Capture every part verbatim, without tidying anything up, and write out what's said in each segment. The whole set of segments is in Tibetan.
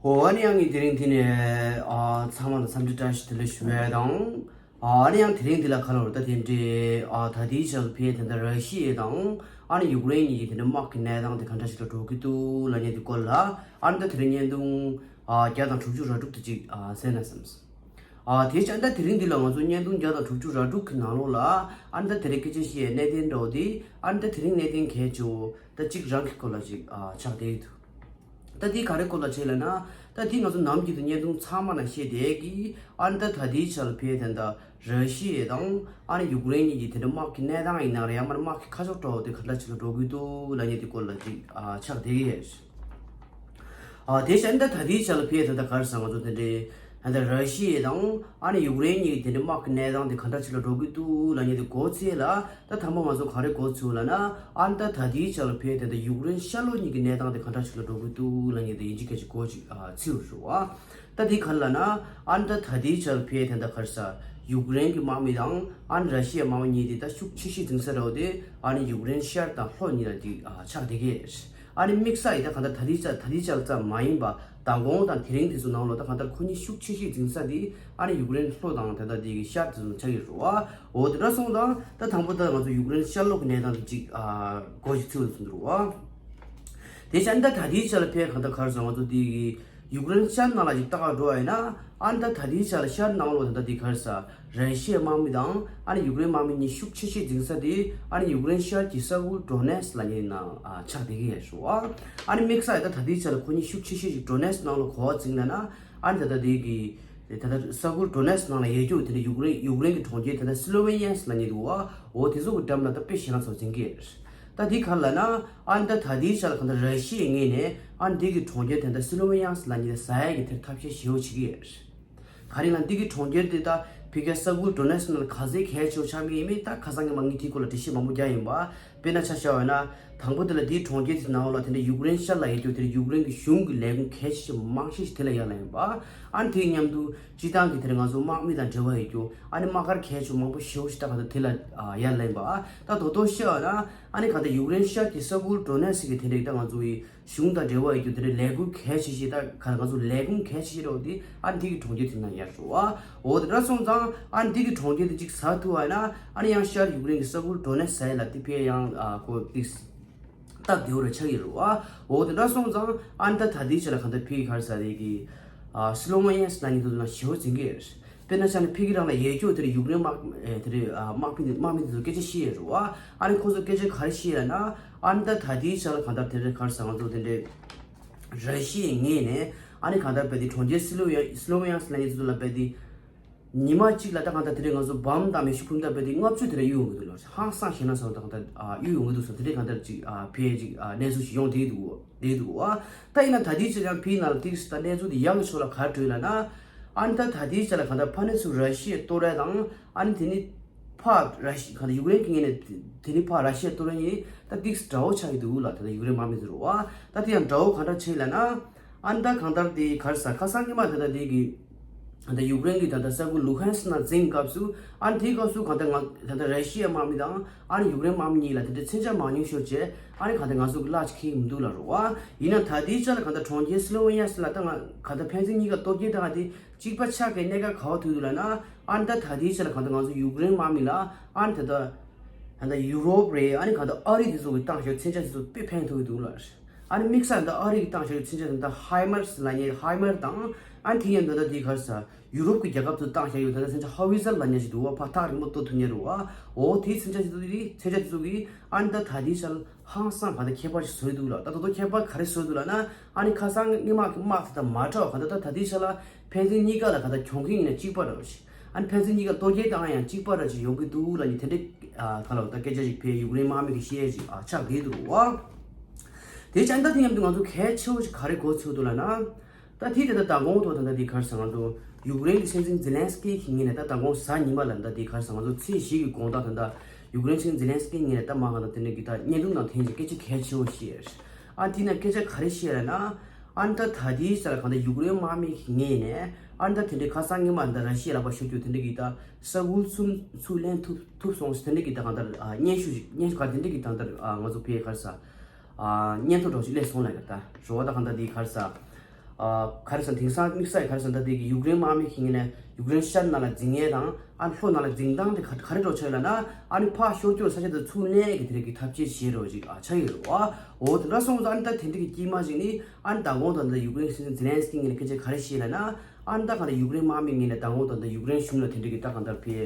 ཨོ་ཨ་ནི་ཡང་ངས་དེ་རིང་འདི་ནས་ཨ་ཚང་མ་ལ་འཚམས་འདྲི་བཀྲ་ཤིས་བདེ་ལེགས་ཞུ་ཡས་དང་། ཨ་ནི་ཡང་དེ་རིང་འདི་ལ་ག་ལ་བར་ད་དེ་འདྲའི་ཨ་ད་ལྟའི་ཆར་ཕེ་དེ་འདྲ་ར་ཤི་ཡ་དང་ཨ་ནི་ཡུཀ་རེན་གཉིས་ཀྱི་དེ་འདྲའི་དམག་གི་གནས་སྟངས་དེ་ག་འདྲ་ཞིག་ལ་འགྲོ་གི་འདུག་ལབ་མཁན་དེ་སྐོར་ལ་ཨ་ནི་ད་དེ་རིང་བརྙན་ཐུང་ཨ་བརྒྱ་དང་དྲུག་ཅུ་ར་དྲུག་དེ་ཅིག་ཨ་གསན་ན་བསམས། ཨ་དེ་བྱས་ད་དེ་རིང་འདི་ལ་ང་ཚོ་བརྙན་ཐུང་བརྒྱ་དང་དྲུག་ཅུ་ར་དྲུག་གི་ནང་ལོགས་ལ་ཨ་ནི་ད་དེ་རིང་སྐད་ཆ་བཤད་ཡས་གནད་དོན་འདྲ་བོ་དེ་ཨ་ནི་ད་དེ་རིང་གནད་དོན་གལ་ཆེ་བོ་ད་གཅིག་རང་གི་སྐོར་ལ་ཅིག་ཨ་ཆགས་བསྡད་ཡོད་འདུག་ད་འདི་ག་རེ་སྐོར་ལ་བྱས་ལབ་ན། ད་འདི་ང་ཚོ་ནམ་རྒྱུན་དུ་བརྙན་ཐུང་ཚང་མ་ནང་བཤད་བསྡད་ཀྱི་ཨ་ནི་ད་ད་ལྟའི་ཆར་ཕེ་དེ་འདྲ་ར་ཤི་ཡ་དང་ཨ་ནི་ཡུཀ་རེན་གཉིས་ཀྱི་དེ་འདྲ་དམག་གི་གནས་སྟངས་ཡིན་ན་རེད། ཡང་མིན་དམག་གི་ཁ་ཕྱོགས་འདྲ་བོ་དེ་ག་འདྲ་ཅིག་ལ་འགྲོ་གི་འདུག་ལབ་མཁན་དེ་སྐོར་ལ་ཅིག་ཨ་ཆགས་བསྡད་ཀྱི་ཡོད། ཨ་དེ་བྱས་ད་ད་ལྟའི་ཆར་ལ་ཕེ་ད་ལྟ་ག་རེ་ཟེར་ང་ཚོ་དེ་འདྲའི་ད་ལྟ་ར་ཤི་ཡ་དང་ཨ་ནི་ཡུཀ་རེན་གཉིས་དེ་འདྲའི་དམག་གི་གནས་སྟངས་དེ་ག་འདྲ་ཅིག་ལ་འགྲོ་གི་འདུག་ལབ་མཁན་དེ་གོ་ཚེ་ལ་ད་དང་པོ་ང་ཚོ་ག་རེ་གོ་ཚུལ་ལབ་ན། ཨ་ནི་ད་ད་ལྟའི་ཆར་ལ་ཕེ་དེ་འདྲ་ཡུཀ་རེན་ཤར་ལྷོ་གཉིས་ཀྱི་གནས་སྟངས་དེ་ག་འདྲ་ཅིག་ལ་འགྲོ་གི་འདུག་ལབ་མཁན་དེ་ཡིན་གཅིག་མིན་གཅིག་གོ་ཅིག་ཨ་ཚུལ་རུ་ཨ། ད་དེ་ག་རེ་ལབ་ན། ཨ་ནི་ད་ད་ལྟའི་ཆར་ལ་ཕེ་དེ་འདྲ་ག་རེ་ཟེར་ཡུཀ་རེན་གྱི་དམག་མི་དང་ཨ་ནི་ར་ཤི་ཡའི་དམག་མི་གཉིས་དེ་ད་ཤུགས་ཆེ་ཤོས་འཛིང་ས་འདྲ་བོ་དེ་ཨ་ནི་ཡུཀ་རེན་ཤར་དང་ལྷོ་གཉིས་ལ་དེ་ཨ་ཆགས་བསྡད་ཀྱི་རེད། ཨ་ནི་དམིགས་བསལ་ཡིན་ད་གང་ལྟར་ད་ལྟའི་ཆར་ད་ལྟའི་ཆར་ཙམ་མ་ཡིན་པ་མདང་དགོང་དང་དེ་རིང་དེ་ཚོ་ནང་ལོགས་ད་གང་ལྟར་ཁོ་གཉིས་ཤུགས་ཆེ་ཤོས་འཛིང་ས་དེ་ཨ་ནི་ཡུཀ་རེན་ལྷོ་དང་ད་ལྟ་དེ་གི་ཤར་དེ་ཚོ་ཆགས་ཀྱི་རེད་བ། འོ་དེ་འདྲ་སོང་ཙང་ད་དང་པོ་ད་ང་ཚོ་ཡུཀ་རེན་ཤར་ལྷོ་གི་གནས་སྟངས་དེ་གཅིག་ཨ་གོ་ཞིག་ཚུལ་དུ་འདུག་བ། དེ་བྱས་ད་ད་ལྟའི་ཆར་ལ་ཕེ་གང་ལྟར་ག་རེ་ཟེར་ང་ཚོ་དེ་གི་ཡུཀ་རེན་ཤར་ནང་ལ་ཅིག་ལྟ་ག་འགྲོ་བ་ཡིན་ན། ཨ་ནི་ད་ད་ལྟའི་ཆར་ལ་ཤར་ནང་ལོགས་ད་ལྟ་དེ་ག་རེ་ཟེར་ར་ཤི་ཡའི་དམག་མི་དང་ཨ་ནི་ཡུཀ་རེན་དམག་མི་གཉིས་ཤུགས་ཆེ་ཤོས་འཛིང་ས་དེ་ཨ་ནི་ཡུཀ་རེན་ཤར་གྱི་ས་ཁུལ་ཌོ་ནེ་སི་ལབ་མཁན་ནང་ཨ་ཆགས་བསྡད་ཀྱི་ཡོད་རེད་བ། ཨ་ནི་དམིགས་བསལ་ད་ད་ལྟའི་ཆར་ལ་ཁོ་གཉིས་ཤུགས་ཆེ་ཤོས་ཤིག་ཌོ་ནེ་སི་ནང་ལ་གོ་བ་འཛིང་ན་ན། ཨ་ནི་ད་ལྟ་དེ་གི་ད་ལྟ་ས་ཁུལ་ཌོ་ནེ་སི་ནང་ལ་ཡོད་རྒྱུ་དེ་འདྲ་ཡུཀ་རེན་ཡུཀ་རེན་གྱི་གྲོང་ཁྱེར་དེ་འདྲ་སི་ལོ་ཝེ་ནི་ཡ་ལབ་མཁན་འདུག་བ། འོ་དེ་ཚོ་གི་འགྲམ་ལ་ད་དཔེ་ཞེད་སྣང་ཚ་བོ་འཛིང་གི་ཡོད་རེད། ད་འདི་ག་རེ་ལབ་ན། ཨ་ནི་ད་ད་ལྟའི་ཆར་ལ་གང་ལྟར་ར་ཤི་ཡའི་ངོས་ནས་ཨ་ནི་འདི་གི་གྲོང་ཁྱེར་དེ་འདྲ་སི་ལོ་ཝེ་ནི་ཡ་ལབ་མཁན་དེ་ཟ་ཡ་གི་དེར་ཐབས་ཤེས་ཞེ་པོ་བྱེད་ཀྱི་ཡོད་རེད། ག་རེ་ལབ་ན་འདི་གི་གྲོང་ཁྱེར་དེ་ད་ཕ་གིའི་ས་ཁུལ་ཌོ་ནེ་སི་ནང་ལ་ག་ཚོད་གལ་ཆེ་བོ་ཆགས་ཀྱི་ཡིན་མིན་ད་ཁ་སང་ཉི་མ་ངས་དེའི་སྐོར་ལ་འགྲེལ་བཤད་མང་པོ་རྒྱག་ཡིན་པ། དཔེར་ན་ཆ་བཞག་པ་ན། དང་པོ་དེ་ལ་དེའི་གྲོང་ཁྱེར་དེའི་ནང་ལ་དེ་འདྲ་ཡུཀ་རེན་ཤར་ལ་ཡོད་རྒྱུ་དེ་འདྲ་ཡུཀ་རེན་གྱི་གཞུང་གི་ལས་ཁུངས་གལ་ཆེ་ཤོས་མང་ཤོས་ཤིག་དེ་ལ་ཡར་ལངས་ཡིན་པ། ཨ་ནི་དེའི་མཉམ་དུ་སྤྱི་བཏང་གི་དེ་འདྲ་ང་ཚོ་དམག་མི་དང་འབྲེལ་བ་ཡོད་རྒྱུ་ཨ་ནི་དམག་སྒར་གལ་ཆེ་མང་པོ་ཞེ་པོ་ཞིག་ད་ག་ད་དེ་ལ་ཨ་ཡར་ལངས་ཡིན་པ། ད་དོ་དོ་བཤད་པ་ན་ཨ་ནི་ག་ད་ཡུཀ་རེན་ཤར་གྱི་ས་ཁུལ་ཌོ་ནེ་སི་གི་དེ་འདྲ་ད་ང་ཚོ་ཡི་གཞུང་དང་འབྲེལ་བ་ཡོད་རྒྱུ་དེ་འདྲ་ལས་ཁུངས་གལ་ཆེ་ཤོས་ད་ག་ང་ཚོ་ལས་ཁུངས་གལ་ཆེ་ཤོས་རོགས་དེ་ཨ་ནི་དེ་གི་གྲོང་ཁྱེར་དེ་ན་ཡར་འགྲོ་བ། འོ་དེ་འདྲ་སོང་ཙང་ཨ་ནི་དེ་གི་གྲོང་ཁྱེར་དེ་གཅིག་ཟ་ཐུབ་པ་ཡིན་ན་ཨ་ནི་ཡང་ཤར་ཡུཀ་རེན་གྱི་ས་ཁུལ་ཌོ་ནེ་སི་ཟ་ཡ་ལ་དེ་ཕེ་ཡང་ཨ་ཁོ་དེ། སྟབས་བདེ་བོ་རེ་ཆགས་ཀྱི་རེད་བ། འོ་དེ་འདྲ་སོང་ཙང་ཨ་ནི་ད་ད་ལྟའི་ཆ་ལ་གང་ལྟར་ཕ་གི་ག་རེ་ཟེར་རེད་ཀྱི། ཨ་སི་ལོ་ཝེ་ནི་ཡ་ལབ་མཁན་དེ་ཚོ་ན་ཞེ་པོ་འཛིང་གི་རེད། དཔེར་ན་ཆ་ནས་ཕ་གི་རང་ལ་ཡོད་རྒྱུ་དེ་རེད་ཡུཀ་རེན་དམག་ཨེ་དེ་རེད་ཨ་དམག་མི་དེ་དམག་མི་དེ་ཚོ་སྐད་ཆ་བཤད་ཡོད་རེད་བ། ཨ་ནི་ཁོ་ཚོ་སྐད་ཆ་ག་རེ་བཤད་ཡོད་ན། ཨ་ནི་ད་ད་ལྟའི་ཆ་ལ་གང་ལྟར་དེ་རེད་ག་རེ་ཟེར་ང་ཚོ་དེ་འདྲའི་ར་ཤི་ཡའི་ངོས་ནས་ཨ་ནི་གང་ལྟར་བས་དེ་གྲོང་ཁྱེར་སི་ལོ་ཝེ་སི་ལོ་ཝེ་ནི་ཡ་ལབ་མཁན་དེ་ཚོ་ལ་བས་དེ། ཉི་མ་གཅིག་ལ་ད་གང་ལྟར་དེ་རིང་ང་ཚོ་བམ་དང་མེ་ཤུགས་འཕུར་མདའ་སྤེལ་ཏེ་ལྔ་བཅུ་དེ་འདྲ་གཡུག་ཡོང་གི་འདུག་ལ། ཧང་སང་ཞེད་སྣང་ཚ་བོ་ད་གང་ལྟར་ཨ་གཡུག་ཡོང་གི་འདུག་ཟེར་དེ་འདྲའི་གང་ལྟར་ཅིག་ཨ་ཕལ་ཅིག་ཨ་གནས་ཚུལ་ཞིག་ཡོང་བསྡད་འདུག་བསྡད་འདུག་ཨ། ད་ཡིན་ན་ད་ལྟའི་ཆར་ཡང་ཕ་གི་ནང་ལ་ཏིག་ཙམ་ད་གནས་ཚུལ་དེ་ཡག་གི་ཕྱོགས་ལ་ག་རེ་འགྲོ་ཡོད་ལབ་ན། ཨ་ནི་ད་ད་ལྟའི་ཆར་ལ་གང་ལྟར་ཕ་ནས་ཚུར་ར་ཤི་ཡའི་ལྟོ་ར་དང་ཨ་ནི་དེ་ནི་ཕར་ར་ཤི་གང་ལྟར་ཡུཀ་རེན་གྱི་ངོས་ནས་དེ་ནི་ཕར་ར་ཤི་ཡའི་ལྟོ་ར་གཉིས་ད་ཏིག་ཙམ་འདྲ་བོ་ཆགས་ཀྱི་འདུག་ལ། ད་ལྟ་ཡུཀ་རེན་དམག་མི་ཚོ་རུ་ཨ་ད་དེ་ཡང་འདྲ་བོ་གང་འདྲ་ཆགས་ཡོད་ལབ་ན། ཨ་ནི་ད་གང་ལྟར་དེ་ག་རེ་ཟེར་ཁ་སང་ཉི་མ་ད་ལྟ་དེ་གི་ད་ལྟ་ཡུཀ་རེན་གྱི་ད་ལྟ་ས་ཁུལ་ལུ་ཧན་སི་ནང་འཛིང་སྐབས་སུ་ཨ་ནི་དེའི་སྐབས་སུ་གང་ལྟར་ང་ད་ལྟ་ར་ཤི་ཡ་དམག་མི་དང་ཨ་ནི་ཡུཀ་རེན་དམག་མི་གཉིས་ལ་དེ་འདྲའི་མཚོན་ཆ་མང་ཉུང་ཤོར་བྱས་ཨ་ནི་གང་ལྟར་ང་ཚོ་གི་གླ་ཅིག་ཁེལ་མི་འདུག་ལ་རུ་བ། ཡིན་ན་ད་ལྟའི་ཆ་ལ་གང་ལྟར་གྲོང་ཁྱེར་སི་ལོ་ཝེ་ནི་ཡ་ཟེར་ལ་ད་ང་གང་ལྟར་ཕན་ཚུན་གཉིས་ཀ་གཏོར་རྒྱག་བཏང་དེ་གཅིག་པ་ཆགས་པའི་གནད་འགག་ག་བ་ཐུག་འདུག་ལབ་ན། ཨ་ནི་ད་ད་ལྟའི་ཆ་ལ་གང་ལྟར་ང་ཚོ་ཡུཀ་རེན་དམག་མི་ལ་ཨ་ནི་ད་ལྟ་ད་ལྟ་ཡུ་རོབ་རེད། ཨ་ནི་གང་ལྟར་ཨ་རི་དེ་ཚོ་གི་བཏང་བཞག་མཚོན་ཆ་དེ་ཚོ་དཔེ་ཕན་ཐོགས་ཀྱི་འདུག་ལ། ཨ་ནི་དམིགས་བསལ་ད་ཨ་རི་གི་བཏང་བཞག་མཚོན་ཆ་དེ་ད་ཧའི་མར་སི་ལབ་མཁན་ཧའི་མར་དང་ཨ་ནི་དེ་ཡང་ད་ལྟ་དེ་ག་རེ་ཟེར་ཡུ་རོབ་ཀྱི་རྒྱལ་ཁབ་ཚོས་བཏང་བཞག་ཡོད་ད་ལྟ་མཚོན་ཆ་ཧོ་ཝི་ཛར་ལབ་མཁན་ཞིག་འདུག་བ། ཕར་ཐག་རིང་པོ་གཏོར་ཐུབ་མཁན་རེད་བ། འོ་དེའི་མཚོན་ཆ་དེ་ཚོ་དེ་མཚོན་ཆ་དེ་ཚོ་གིས་ཨ་ནི་ད་ད་ལྟའི་ཆ་ལ་ཧང་སང་ག་ད་ཁྱད་པར་ཞིག་བཟོས་འདུག་ལ། ད་ད་དུང་ཁྱད་པར་ག་རེ་བཟོས་འདུག་ལབ་ན། ཨ་ནི་ཁ་སང་སྔོན་མ་གི་དམག་དེ་དང་མ་འདྲ་བ་ག་ད་ད་ད་ལྟའི་ཆ་ལ་ཕན་ཚུན་གཉིས་ཀ་ལ་ག་ད་གྱོང་གུན་ཡིན་ན་གཅིག་པ་འདྲ་བ་ཞིག་ཨ་ནི་ཕན་ཚུན་གཉིས་ཀ་གཏོར་སྐྱོན་བཏང་ཡང་གཅིག་པ་འདྲ་ཞིག་ཡོང་གི་འདུག་ལབ་ནི་དེ་འདྲའི་ཨ་ག་ལ་ད་སྐད་ཆ་ཞིག་ཕེ་ཡུཀ་རེན་དམག་མི་གི་བཤད་ཡས་ཞིག་ཨ་ཆགས་བསྡད་འདུག་བ། དེ་བྱས་ད་དེ་མཉམ་དུ་ང་ཚོ་གལ་ཆེ་བོ་ཞིག་ག་རེ་གོ་ཚོད་འདུག་ལབ་ན། ད་དེ་དེ་ད་མདང་དགོང་ཐོག་ད་ད་དེ་ག་རེ་ཟེར་ང་ཚོ་ཡུཀ་རེན་གྱི་སྲིད་འཛིན་ཛེ་ལན་སི་ཀི་གི་ངོས་ནས་ད་མདང་དགོང་གཟའ་ཉི་མ་ལ་ད་དེ་ག་རེ་ཟེར་ང་ཚོ་ཚེས་བཞི་གི་དགོང་དག་ད་ད་ཡུཀ་རེན་སྲིད་འཛིན་ཛེ་ལན་སི་ཀི་ངོས་ནས་ད་མ་ག་ད་དེ་འདྲ་གི་ད་བརྙན་ཐུང་ནང་ཐོན་ཅིག་སྐད་ཆ་གལ་ཆེ་བོ་བཤད། ཨ་དེ་ན་སྐད་ཆ་ག་རེ་བཤད་ལབ་ན། ཨ་ད་ད་དེ་ས་ལ་གང་ད་ཡུཀ་རེན་དམག་མི་གི་ངོས་ནས་ཨ་ད་དེ་འདྲའི་ཁ་སང་ཉི་མ་ད་ར་ཤི་ཡ་ལ་བ་ཤོད་རྒྱུ་དེ་འདྲ་གི་ད་ས་ཁུལ་གསུམ་ཚུར་ལེན་ཐུབ་ཐུབ་སོང་ཟེར་དེ་འདྲ་གི་ད་གང་ད་སྙན་ཞུ་ཞིག་སྙན་ཞུ་ག་དེ་འདྲ་གི་ད་ད་ང་ཚོ་ཕེ་ག་རེ་ཟེར། ཨ་སྙན་ཐོ་འདྲ་ཞིག་སླེབས་སོང་ལབ་ཡོད་ད། རེད་བ། ད་གང་ལྟར་འདི་ག་རེ་ཟེར། ཨ་ག་རེ་ཟེར་དེང་སང་དམིགས་བསལ་གྱི་ག་རེ་ཟེར་ད་དེ་གི་ཡུཀ་རེན་དམག་མི་ཁྱེད་ཀྱིས་ནས་ཡུཀ་རེན་ཤར་ནང་ལ་འཛིང་ངེས་དང་ཨ་ལྷོ་ནང་ལ་འཛིང་སྟངས་དེ་ག་ག་རེ་འགྲོ་ཆགས་ཡོད་ལབ་ན། ཨ་ནི་ཕར་ཤོར་རྒྱུ་ས་ཆ་དེ་ཚུར་ལེན་གྱི་དེ་རིགས་ཀྱི་ཐབས་ཇུས་བྱེད་རོགས་ཅིག་ཨ་ཆགས་ཡོད་རེད་བ། འོ་དེ་འདྲ་སོང་ཙང་ཨ་ནི་ད་དེ་འདྲ་གི་དཀྱིལ་མ་ཞིག་ནི་ཨ་ནི་ད་གོང་དུ་ད་ཡུཀ་རེན་སྲིད་འཛིན་ཛེ་ལན་སི་ཀི་ངོས་ནས་སྐད་ཆ་ག་རེ་བཤད་ལབ་ན། ཨ་ནི་ད་གང་ལྟར་ཡུཀ་རེན་དམག་མི་ངོས་ནས་ད་གོང་དུ་ད་ཡུཀ་རེན་གཞུང་ལ་དེ་འདྲ་གི་ད་གང་ལྟར་ཕེ་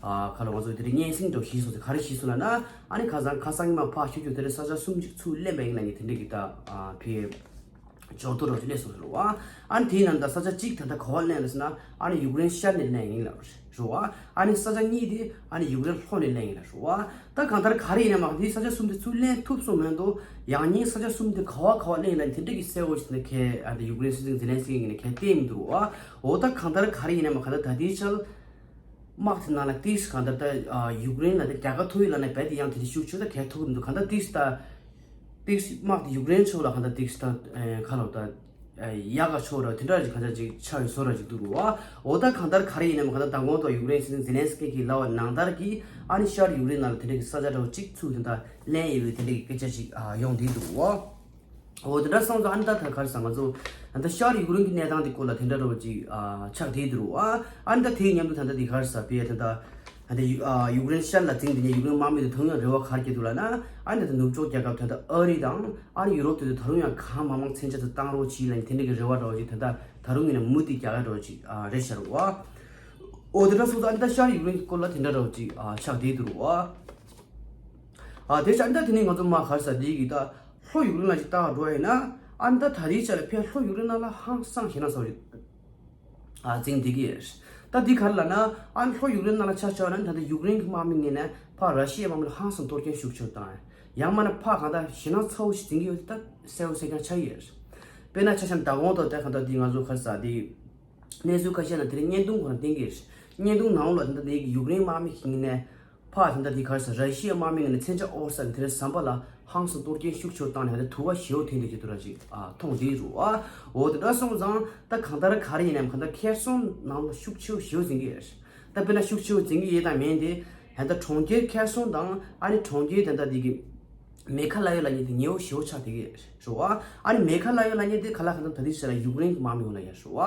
ཨ་ཁ་ལ་ང་ཚོ་དེ་འདྲ་སྙན་སེང་འདྲ་བོ་ཞིག་སོང་ཚེ་ག་རེ་ཞིག་སོང་ལབ་ན། ཨ་ནི་ཁ་སང་ཁ་སང་ཉི་མ་ཕར་ཤོར་རྒྱུ་དེ་འདྲ་ས་ཆ་གསུམ་ཅིག་ཚུར་ལེན་པ་ཡིན་ལབ་མཁན་དེ་འདྲ་གི་ད་ཨ་ཕེ་འབྱོར་ཐོ་རོགས་ཅིག་སླེབས་སོང་ཟེར་བ། ཨ་ནི་དེའི་ནང་ད་ས་ཆ་གཅིག་ད་ལྟ་ག་བ་ལེན་ལ་ཟེར་ན། ཨ་ནི་ཡུཀ་རེན་ཤར་ནས་ལེན་ཡིན་ལབ་རེད་བ། ཨ་ནི་ས་ཆ་གཉིས་དེ་ཨ་ནི་ཡུཀ་རེན་ལྷོ་ནས་ལེན་ཡིན་ལབ་རེད་བ། ད་གང་ལྟར་ག་རེ་ཡིན་ན་མ་དེའི་ས་ཆ་གསུམ་དེ་ཚུར་ལེན་ཐུབ་སོང་མེད་འདུག་ཡང་སྙིང་ས་ཆ་གསུམ་དེ་ག་བ་ག་བ་ལེན་ཡིན་ལབ་དེ་འདྲ་གི་གསལ་བོ་ཞིག་ནས་ཁས་ཨ་ནི་ཡུཀ་རེན་སྲིད་འཛིན་ཛེ་ལན་སི་ཀི་ངོས་ནས་ཁས་བལྟས་མི་འདུག་བ། འོ་ད་གང་ལྟར་ག་རེ་ཡིན་ན་མ་གང་ལྟར་ད་ལྟའི་ཆར་དམག་དེ་ནང་ལ་ཏིས་གང་ལྟར་ད་ཡུཀ་རེན་ལ་ད་རྒྱལ་ཁ་ཐོབ་ཡོད་ལབ་ན་རྦད་དེ་ཡང་དེ་འདྲ་ཤུགས་ཆེ་ད་གས་ཐོབ་ཀྱི་མི་འདུག་གང་ལྟར་ཏིས་ད་ཏིས་དམག་དེ་ཡུཀ་རེན་ཕྱོགས་ལ་གང་ལྟར་ཏིས་ད་ཁ་ལོ་ད་ཡག་ག་ཕྱོགས་ར་དེ་འདྲ་ཅིག་གང་ལྟར་ཅིག་ཆགས་ཡོད་བཟོ་འདྲ་ཅིག་འདུག་རུ་བ། འོ་ད་གང་ལྟར་ག་རེ་ཡིན་ནམ་གང་ལྟར་མདང་དགོང་ཐོག་ཡུཀ་རེན་སྲིད་འཛིན་ཛེ་ལན་སི་ཀི་གིས་ལབ་པ་ནང་ལྟར་གྱི་ཨ་ནི་ཤར་ཡུཀ་རེན་ནང་ལ་དེ་འདྲ་གི་ས་ཆ་འདྲ་བོ་གཅིག་ཚུར་དེ་འདྲ་ལེན་ཡོད་པའི་དེ་འདྲ་གི་སྐད་ཆ་ཅིག་ཡོང་བསྡད་འདུག་རུ་བ། འོ་དེ་འདྲ་སོང་ཙང་ཨ་ནི་ད་ད་ག་རེ་ཟེར་ང་ཚོ་ད་ལྟ་ཤར་ཡུཀ་རེན་གྱི་གནས་སྟངས་དེ་སྐོར་ལ་དེ་འདྲ་འདྲ་བོ་ཅིག་ཨ་ཆགས་བསྡད་འདུག་རུ་ཨ། ཨ་ནི་ད་དེའི་མཉམ་དུ་ད་ལྟ་དེ་ག་རེ་ཟེར་དཔེ་ད་ལྟ་ད་ལྟ་ཡུ་ཨ་ཡུཀ་རེན་ཤར་ལ་འཛིང་དེ་ནས་ཡུཀ་རེན་དམག་མི་དེ་ཐོན་ཡོང་རེ་བ་ག་རེ་སྐྱེས་འདུག་ལབ་ན། ཨ་ནི་ད་ལྟ་ནུབ་ཕྱོགས་རྒྱལ་ཁབ་ད་ལྟ་ཨ་རི་དང་ཨ་ནི་ཡུ་རོབ་དེ་ཚོ་ད་རུང་ཡང་གང་མང་མང་མཚོན་ཆ་དེ་བཏང་རོགས་གྱིས་ལབ་ནས་དེ་འདྲ་གི་རེ་བ་འདྲ་བོ་ཅིག་ད་ལྟ་ད་རུང་ངོས་ནས་མུ་མཐུད་རྒྱག་ཡ་འདྲ་བོ་ཅིག་ཨ་རེད་ཤག་རུ་ཨ། འོ་དེ་འདྲ་སོང་ཙང་ཨ་ནི་ད་ཤར་ཡུཀ་རེན་གྱི་སྐོར་ལ་དེ་འདྲ་འདྲ་བོ་ཅིག་ཨ་ཆགས་བསྡད་འདུག་རུ་ཨ། ཨ་དེ་ཆ་འདི་དེ་ནས་ང་ཚོ་མ་ག་རེ་ཟེར་འདི་གི་ད་ལྷོ་ཡུཀ་རེན་ལ་ཅིག་ལྟ་བ་འགྲོ་ཡིན་ན། ཨ་ནི་ད་ད་རེས་ཆ་ལ་ཕེ་ལྷོ་ཡུཀ་རེན་ནང་ལ་ཧང་སང་ཞེད་སྣང་ཚ་བོ་ཅིག་ཨ་འཛིང་བསྡད་ཀྱི་ཡོད། ད་འདི་ག་རེ་ལབ་ན། ཨ་ནི་ལྷོ་ཡུཀ་རེན་ནང་ལ་ཆ་བཞག་ན་ད་ལྟ་ཡུཀ་རེན་གྱི་དམག་མི་ངོས་ནས་ཕར་ར་ཤི་ཡའི་དམག་མི་ལ་ཧང་སང་གཏོར་སྐྱོན་ཤུགས་ཆེ་བཏང་ཡང་མ་ན་ཕར་གང་ལྟར་ཞེད་སྣང་ཚ་བོ་ཞིག་འཛིང་གི་ཡོད་དེ་ད་གསལ་བོ་གསལ་རྐྱང་ཆགས་ཀྱི་ཡོད། དཔེར་ན་ཆ་བཞག་ན་ད་དགོང་ཐོག་ད་གང་ལྟར་འདི་ང་ཚོ་ག་རེ་ཟེར་འདི། གནས་ཚུལ་ཁ་ཤས་ནང་དེ་རིང་བརྙན་ཐུང་ཁོ་རང་བསྟན་གྱི་རེད། བརྙན་ཐུང་ནང་ལོགས་ལ་དེ་འདྲ་དེ་ཡུཀ་རེན་དམག་མི་ཞིག་ནས་ཕར་དེ་འདྲ་དེ་ག་རེ་ཟེར་ར་ཤི་ཡའི་དམག་མི་ངོས་ནས་མཚོན་ཆ་དབོར་ས་དེ་འདྲ་ཟམ་པ་ལ་ཧང་སང་གཏོར་སྐྱོན་ཤུགས་ཆེ་བོ་བཏང་ནས་དེ་དུ་བ་ཞེ་བོ་ཐོན་བསྡད་ཀྱི་འདུག་ར་ཅིག་ཨ་མཐོང་བསྡད་རུ་ཨ། འོ་དེ་འདྲ་སོང་ཙང་ད་གང་ལྟར་ག་རེ་ཡིན་ནམ་གང་ལྟར་ཁེར་སོང་ནང་ལ་ཤུགས་ཆེ་བོ་ཞེ་བོ་འཛིང་གི་རེད། ད་དཔེར་ན་ཤུགས་ཆེ་བོ་འཛིང་གི་ཡོད་དང་མིན་དེ་ད་ལྟ་གྲོང་ཁྱེར་ཁེར་སོང་དང་ཨ་ནི་གྲོང་ཁྱེར་དེ་འདྲ་དེ་གི་མེ་ཁ་ལ་ཡོད་ལབ་མཁན་དེ་ཉེ་བོ་ཞེ་བོ་ཆགས་བསྡད་ཀྱི་རེད་བ། ཨ་ནི་མེ་ཁ་ལ་ཡོད་ལབ་མཁན་དེ་ག་ལ་གང་ལྟར་ད་ལྟའི་ཆ་ལ་ཡུཀ་རེན་གྱི་དམག་མི་ཡོང་ལ་ཡ་རེད་བ།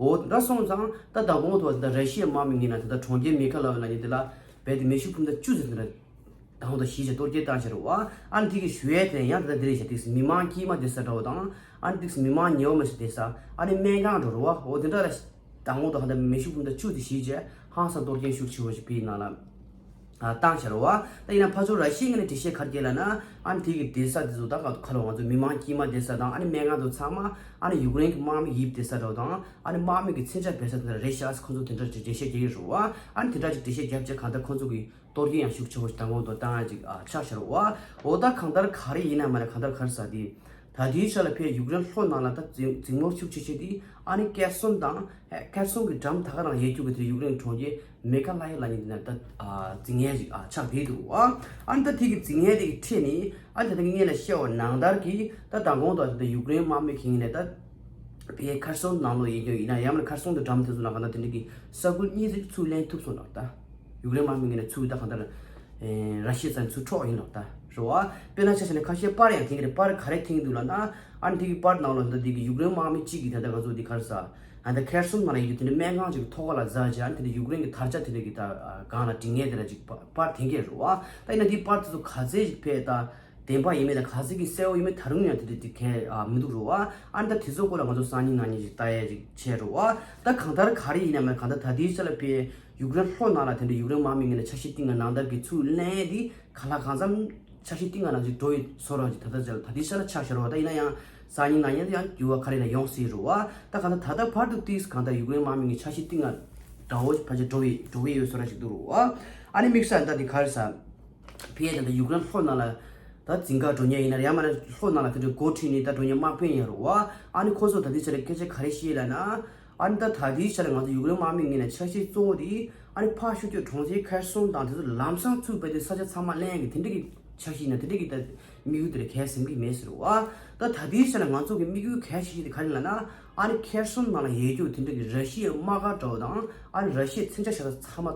འོ་དེ་འདྲ་སོང་ཙང་ད་ད་དགོང་ཐོག་ད་ར་ཤི་ཡའི་དམག་མི་ངོས་ནས་ད་ལྟ་གྲོང་ཁྱེར་མེ་ཁ་ལ་ཡོད་ལབ་མཁན་དེ་ལ་རྦད་དེ་མེ་ཤུགས་འཕུར་མདའ་བཅུ་ཙམ་དེ་འདྲ་ད་དགོང་ཐོག་གཞིས་ཆགས་གཏོར་སྐྱོན་བཏང་ཤག་རེད་བ། ཨ་ནི་དེ་གི་ཞུ་ཡས་དེ་ཡང་ད་ལྟ་འདི་རེད་ཤག་ཏིག་སི་མི་མང་དཀྱུས་མ་བསྡད་ས་འདྲ་བོ་དང་ཨ་ནི་ཏིག་སི་མི་མང་ཉེ་བོ་མ་ཞིག་བསྡད་ས་ཨ་ནི་སྨན་ཁང་འགྲོ་རེད་བ། འོ་དེ་འདྲ་ལ་དང་པོ་དང་ཧ་ད་མེ་ཤུགས་འཕུར་མདའ་བཅུ་དེ་གཞིས་བྱས་ཧང་སང་གཏོར་སྐྱོན་ཤུགས་ཆེ་བོ་ཞིག་བོད་ནང་ལ་ཨ་བཏང་ཤག་རེད་བ། ད་ཡིན་ན་ཕར་ཚུར་ར་ཤི་ཡའི་ངོས་ནས་འགྲེལ་བཤད་ག་རེ་བྱས་ལབ་ན། ཨ་ནི་དེ་གི་བསྡད་ས་དེ་ཚོ་ད་ག་ཁ་ལོ་ང་ཚོ་མི་མང་དཀྱུས་མ་བསྡད་ས་དང་ཨ་ནི་སྨན་ཁང་དེ་ཚང་མ་ཨ་ནི་ཡུཀ་རེན་གྱི་དམག་མི་ཡིབ་བསྡད་ས་འདྲ་བོ་དང་ཨ་ནི་དམག་མི་གི་མཚོན་ཆ་སྦས་ས་དེ་འདྲ་རེད་ཤག་ཁོ་ཚོ་དེ་འདྲ་ཅིག་འགྲེལ་བཤད་རྒྱག་གི་རེད་བ། ཨ་ནི་དེ་འདྲ་ཅིག་འགྲེལ་བཤད་བརྒྱབ་བྱས་གང་ལྟར་ཁོ་ཚོ་གི་གཏོར་སྐྱོན་ཡང་ཤུགས་ཆེ་བོ་ཞིག་དང་པོ་དང་བཏང་ཡ་ཅིག་ཨ་ཆགས་ཤག་རེད་བ། འོ་ད་གང་ལྟར་ག་རེ་ཡིན་ན་མ་ན་གང་ལྟར་ག་རེ་ཟེར་དེ། ད་ལྟའི་ཆ་ལ་ཕེ་ཡུཀ་རེན་ལྷོ་ནང་ལ་ད་འཛིང་འཛིང་མོ་ཤུགས་ཆེ་ཆེ་དེ་ཨ་ནི་ཁེར་སོང་དང་ཁེར་སོང་གི་འགྲམ་ད་ག་རང་ཡོད་རྒྱུ་གི་དེ་ཡུཀ་རེན་གྲོང་ཁྱེར་མེ་ཁ་ལ་ཡ་ལབ་མཁན་དེ་ན་ད་འཛིང་ཡས་ཅིག་ཨ་ཆགས་བསྡད་འདུག་ཨ། ཨ་ནི་ད་དེ་གི་འཛིང་ཡས་དེ་གི་ཁྲོད་ནས་ཨ་ནི་ད་ལྟ་ངས་ལ་བཤད་པ་ནང་ལྟར་གྱི་ད་མདང་དགོང་དང་ད་ཡུཀ་རེན་དམག་མི་ཁེ་ནས་ད་ཕེ་ཁེར་སོང་ནང་ལོགས་ཡིན་རྒྱུ་ཡིན་ན་ཡང་མིན་ན་ཁེར་སོང་དུ་འགྲམ་དེ་ཚོ་ལ་ག་ན་དེ་འདྲ་གི་ས་ཁུལ་གཉིས་ཅིག་ཚུར་ལེན་ཐུབ་སོང་ལབ་ད། ཡུཀ་རེན་དམག་མི་ངོས་ནས་ཚུར་ད་གང་ལྟར། ཨེ་ར་ཤི་ཡ་ཚང་ཚུར་འཕྲོག་ཡིན་ལབ་ད། རེད་བ། དཔེར་ན་ཆ་བཞག་ན་ཁ་ཤས་པར་ཡང་འཐེན་གྱི་རེད། པར་ག་རེ་འཐེན་གྱི་འདུག་ལབ་ན། ཨ་ནི་དེ་གི་པར་ནང་ལ་ད་དེ་གི་ཡུཀ་རེན་དམག་མི་གཅིག་གིས་ད་ལྟ་ང་ཚོ་འདི་ག་རེ་ཟ། ཨ་ད་ཁེར་སོང་ནང་ལ་ཡོད་དེ་འདྲ་སྨན་ཁང་ཅིག་གི་ཐོག་ཁ་ལ་འཛེགས་བྱས་ཨ་ནི་དེ་འདྲ་ཡུཀ་རེན་གྱི་དར་ཆ་དེ་འདྲ་གི་ད་སྒང་ལ་བྲིས་མཁན་དེ་འདྲ་ཅིག་པར་པར་འཐེན་གྱི་རེད་བ། ད་ཡིན་ན་དེ་པར་དེ་ཚོ་ག་ཚད་ཅིག་ཕེ་ད། བདེན་པ་ཡིན་མིན་དང་ག་ཚད་ཀྱི་གསལ་བོ་ཡིན་མིན་ད་རུང་ཡང་དེ་འདྲ་དེ་གས་ཨ་མི་འདུག་རེད་བ། ཨ་ནི་ད་དེ་ཚོ་སྐོར་ལ་ང་ཚོ་སང་ཉིན་གནངས་ཉིན་ཅིག་ལྟ་ཡས་ཅིག་བྱས་རེད་བ། ད་གང་ལྟར་ག་རེ་ཡིན་ན་མིན་གང་ལྟར་ད་ལྟའི་ཆ་ལ་ཕེ་ཡུཀ་རེན་ལྷོ་ནང་ལ་དེ་འདྲ་ཡུཀ་རེན་དམག་མི་ངོས་ནས་འཆར་གཞི་བཏིང་ང་ནང་ལྟར་གྱི་ཚུར་ལེན་ཡས་དེ་ག་ལ་གང་འཚམ་འཆར་གཞི་བཏིང་ང་ནང་ཅིག་འགྲོ་བའི་བཟོ་འདྲ་ཅིག་ད་ལྟ་ཆ་ལ་ད་ལྟའི་ཆ་ལ་ཆགས་བཞག་རེད་བ། ད་ཡིན་ན་ཡང་སང་ཉིན་གནངས་ཉིན་ཡང་འགྱུར་བ་ག་རེ་ཡིན་ན་ཡོང་སྲིད་རེད་བ། ད་གང་ལྟར་ད་ལྟ་བར་དུ་ཏིས་གང་ལྟར་ཡུཀ་རེན་དམག་མི་ངོས་འཆར་གཞི་བཏིང་ང་འདྲ་བོ་ཕལ་ཆེར་འགྲོ་བའི་འགྲོ་བའི་ཡོད་བཟོ་འདྲ་ཅིག་འདུག་རེད་བ། ཨ་ནི་དམིགས་བསལ་ད་དེ་ག་རེ་ཟ། ཕེ་ད་ལྟ་ཡུཀ་རེན་ལྷོ་ནང་ལ་ད་འཛིང་ག་འགྲོ་མཁན་ཡིན་ན་ཡང་མིན་ན་ལྷོ་ནང་ལ་དེ་འདྲའི་འགོ་ཁྲིད་ནས་ད་འགྲོ་མཁན་དམག་དཔོན་ཡིན་རུང་བ། ཨ་ནི་ཁོ་ཚོ་ད་ལྟའི་ཆ་ལ་སྐད་ཆ་ག་རེ་བཤད་ལབ་ན། ཨ་ནི་ད་ད་ལྟའི་ཆ་ལ་ང་ཚོ་ཡུཀ་རེན་དམག་མི་ངོས་ནས་འཆར་གཞི་གཙོ་བོ་དེ་ཨ་ནི་ཕར་ཤོར་རྒྱུ་གྲོང་ཁྱེར་ཁེར་སོང་དང་དེ་ཚོ་ལམ་སང་ཚུར་རྦད་དེ་ས་ཆ་ཚང་མ་ལེན་གི་དེ་འདྲ་གི་འཆར་གཞི་ཡིན་ན་དེ་འདྲ་གི་ད་དམིགས་ཡུལ་དེ་རེད་གས་ཟེར་གི་མེད་ཟེར་བ། ད་ད་ལྟའི་ཆ་ལ་ང་ཚོ་གི་དམིགས་ཡུལ་གལ་ཆེ་ཤོས་དེ་ག་རེ་ལབ་ན། ཨ་ནི་ཁེར་སོང་ནང་ལ་ཡོད་རྒྱུ་དེ་འདྲ་གི་ར་ཤི་ཡའི་དམག་སྒར་འདྲ་བོ་དང་ཨ་ནི་ར་ཤི་ཡའི་མཚོན་ཆ་ཤ་སྟག་ཚང་མ།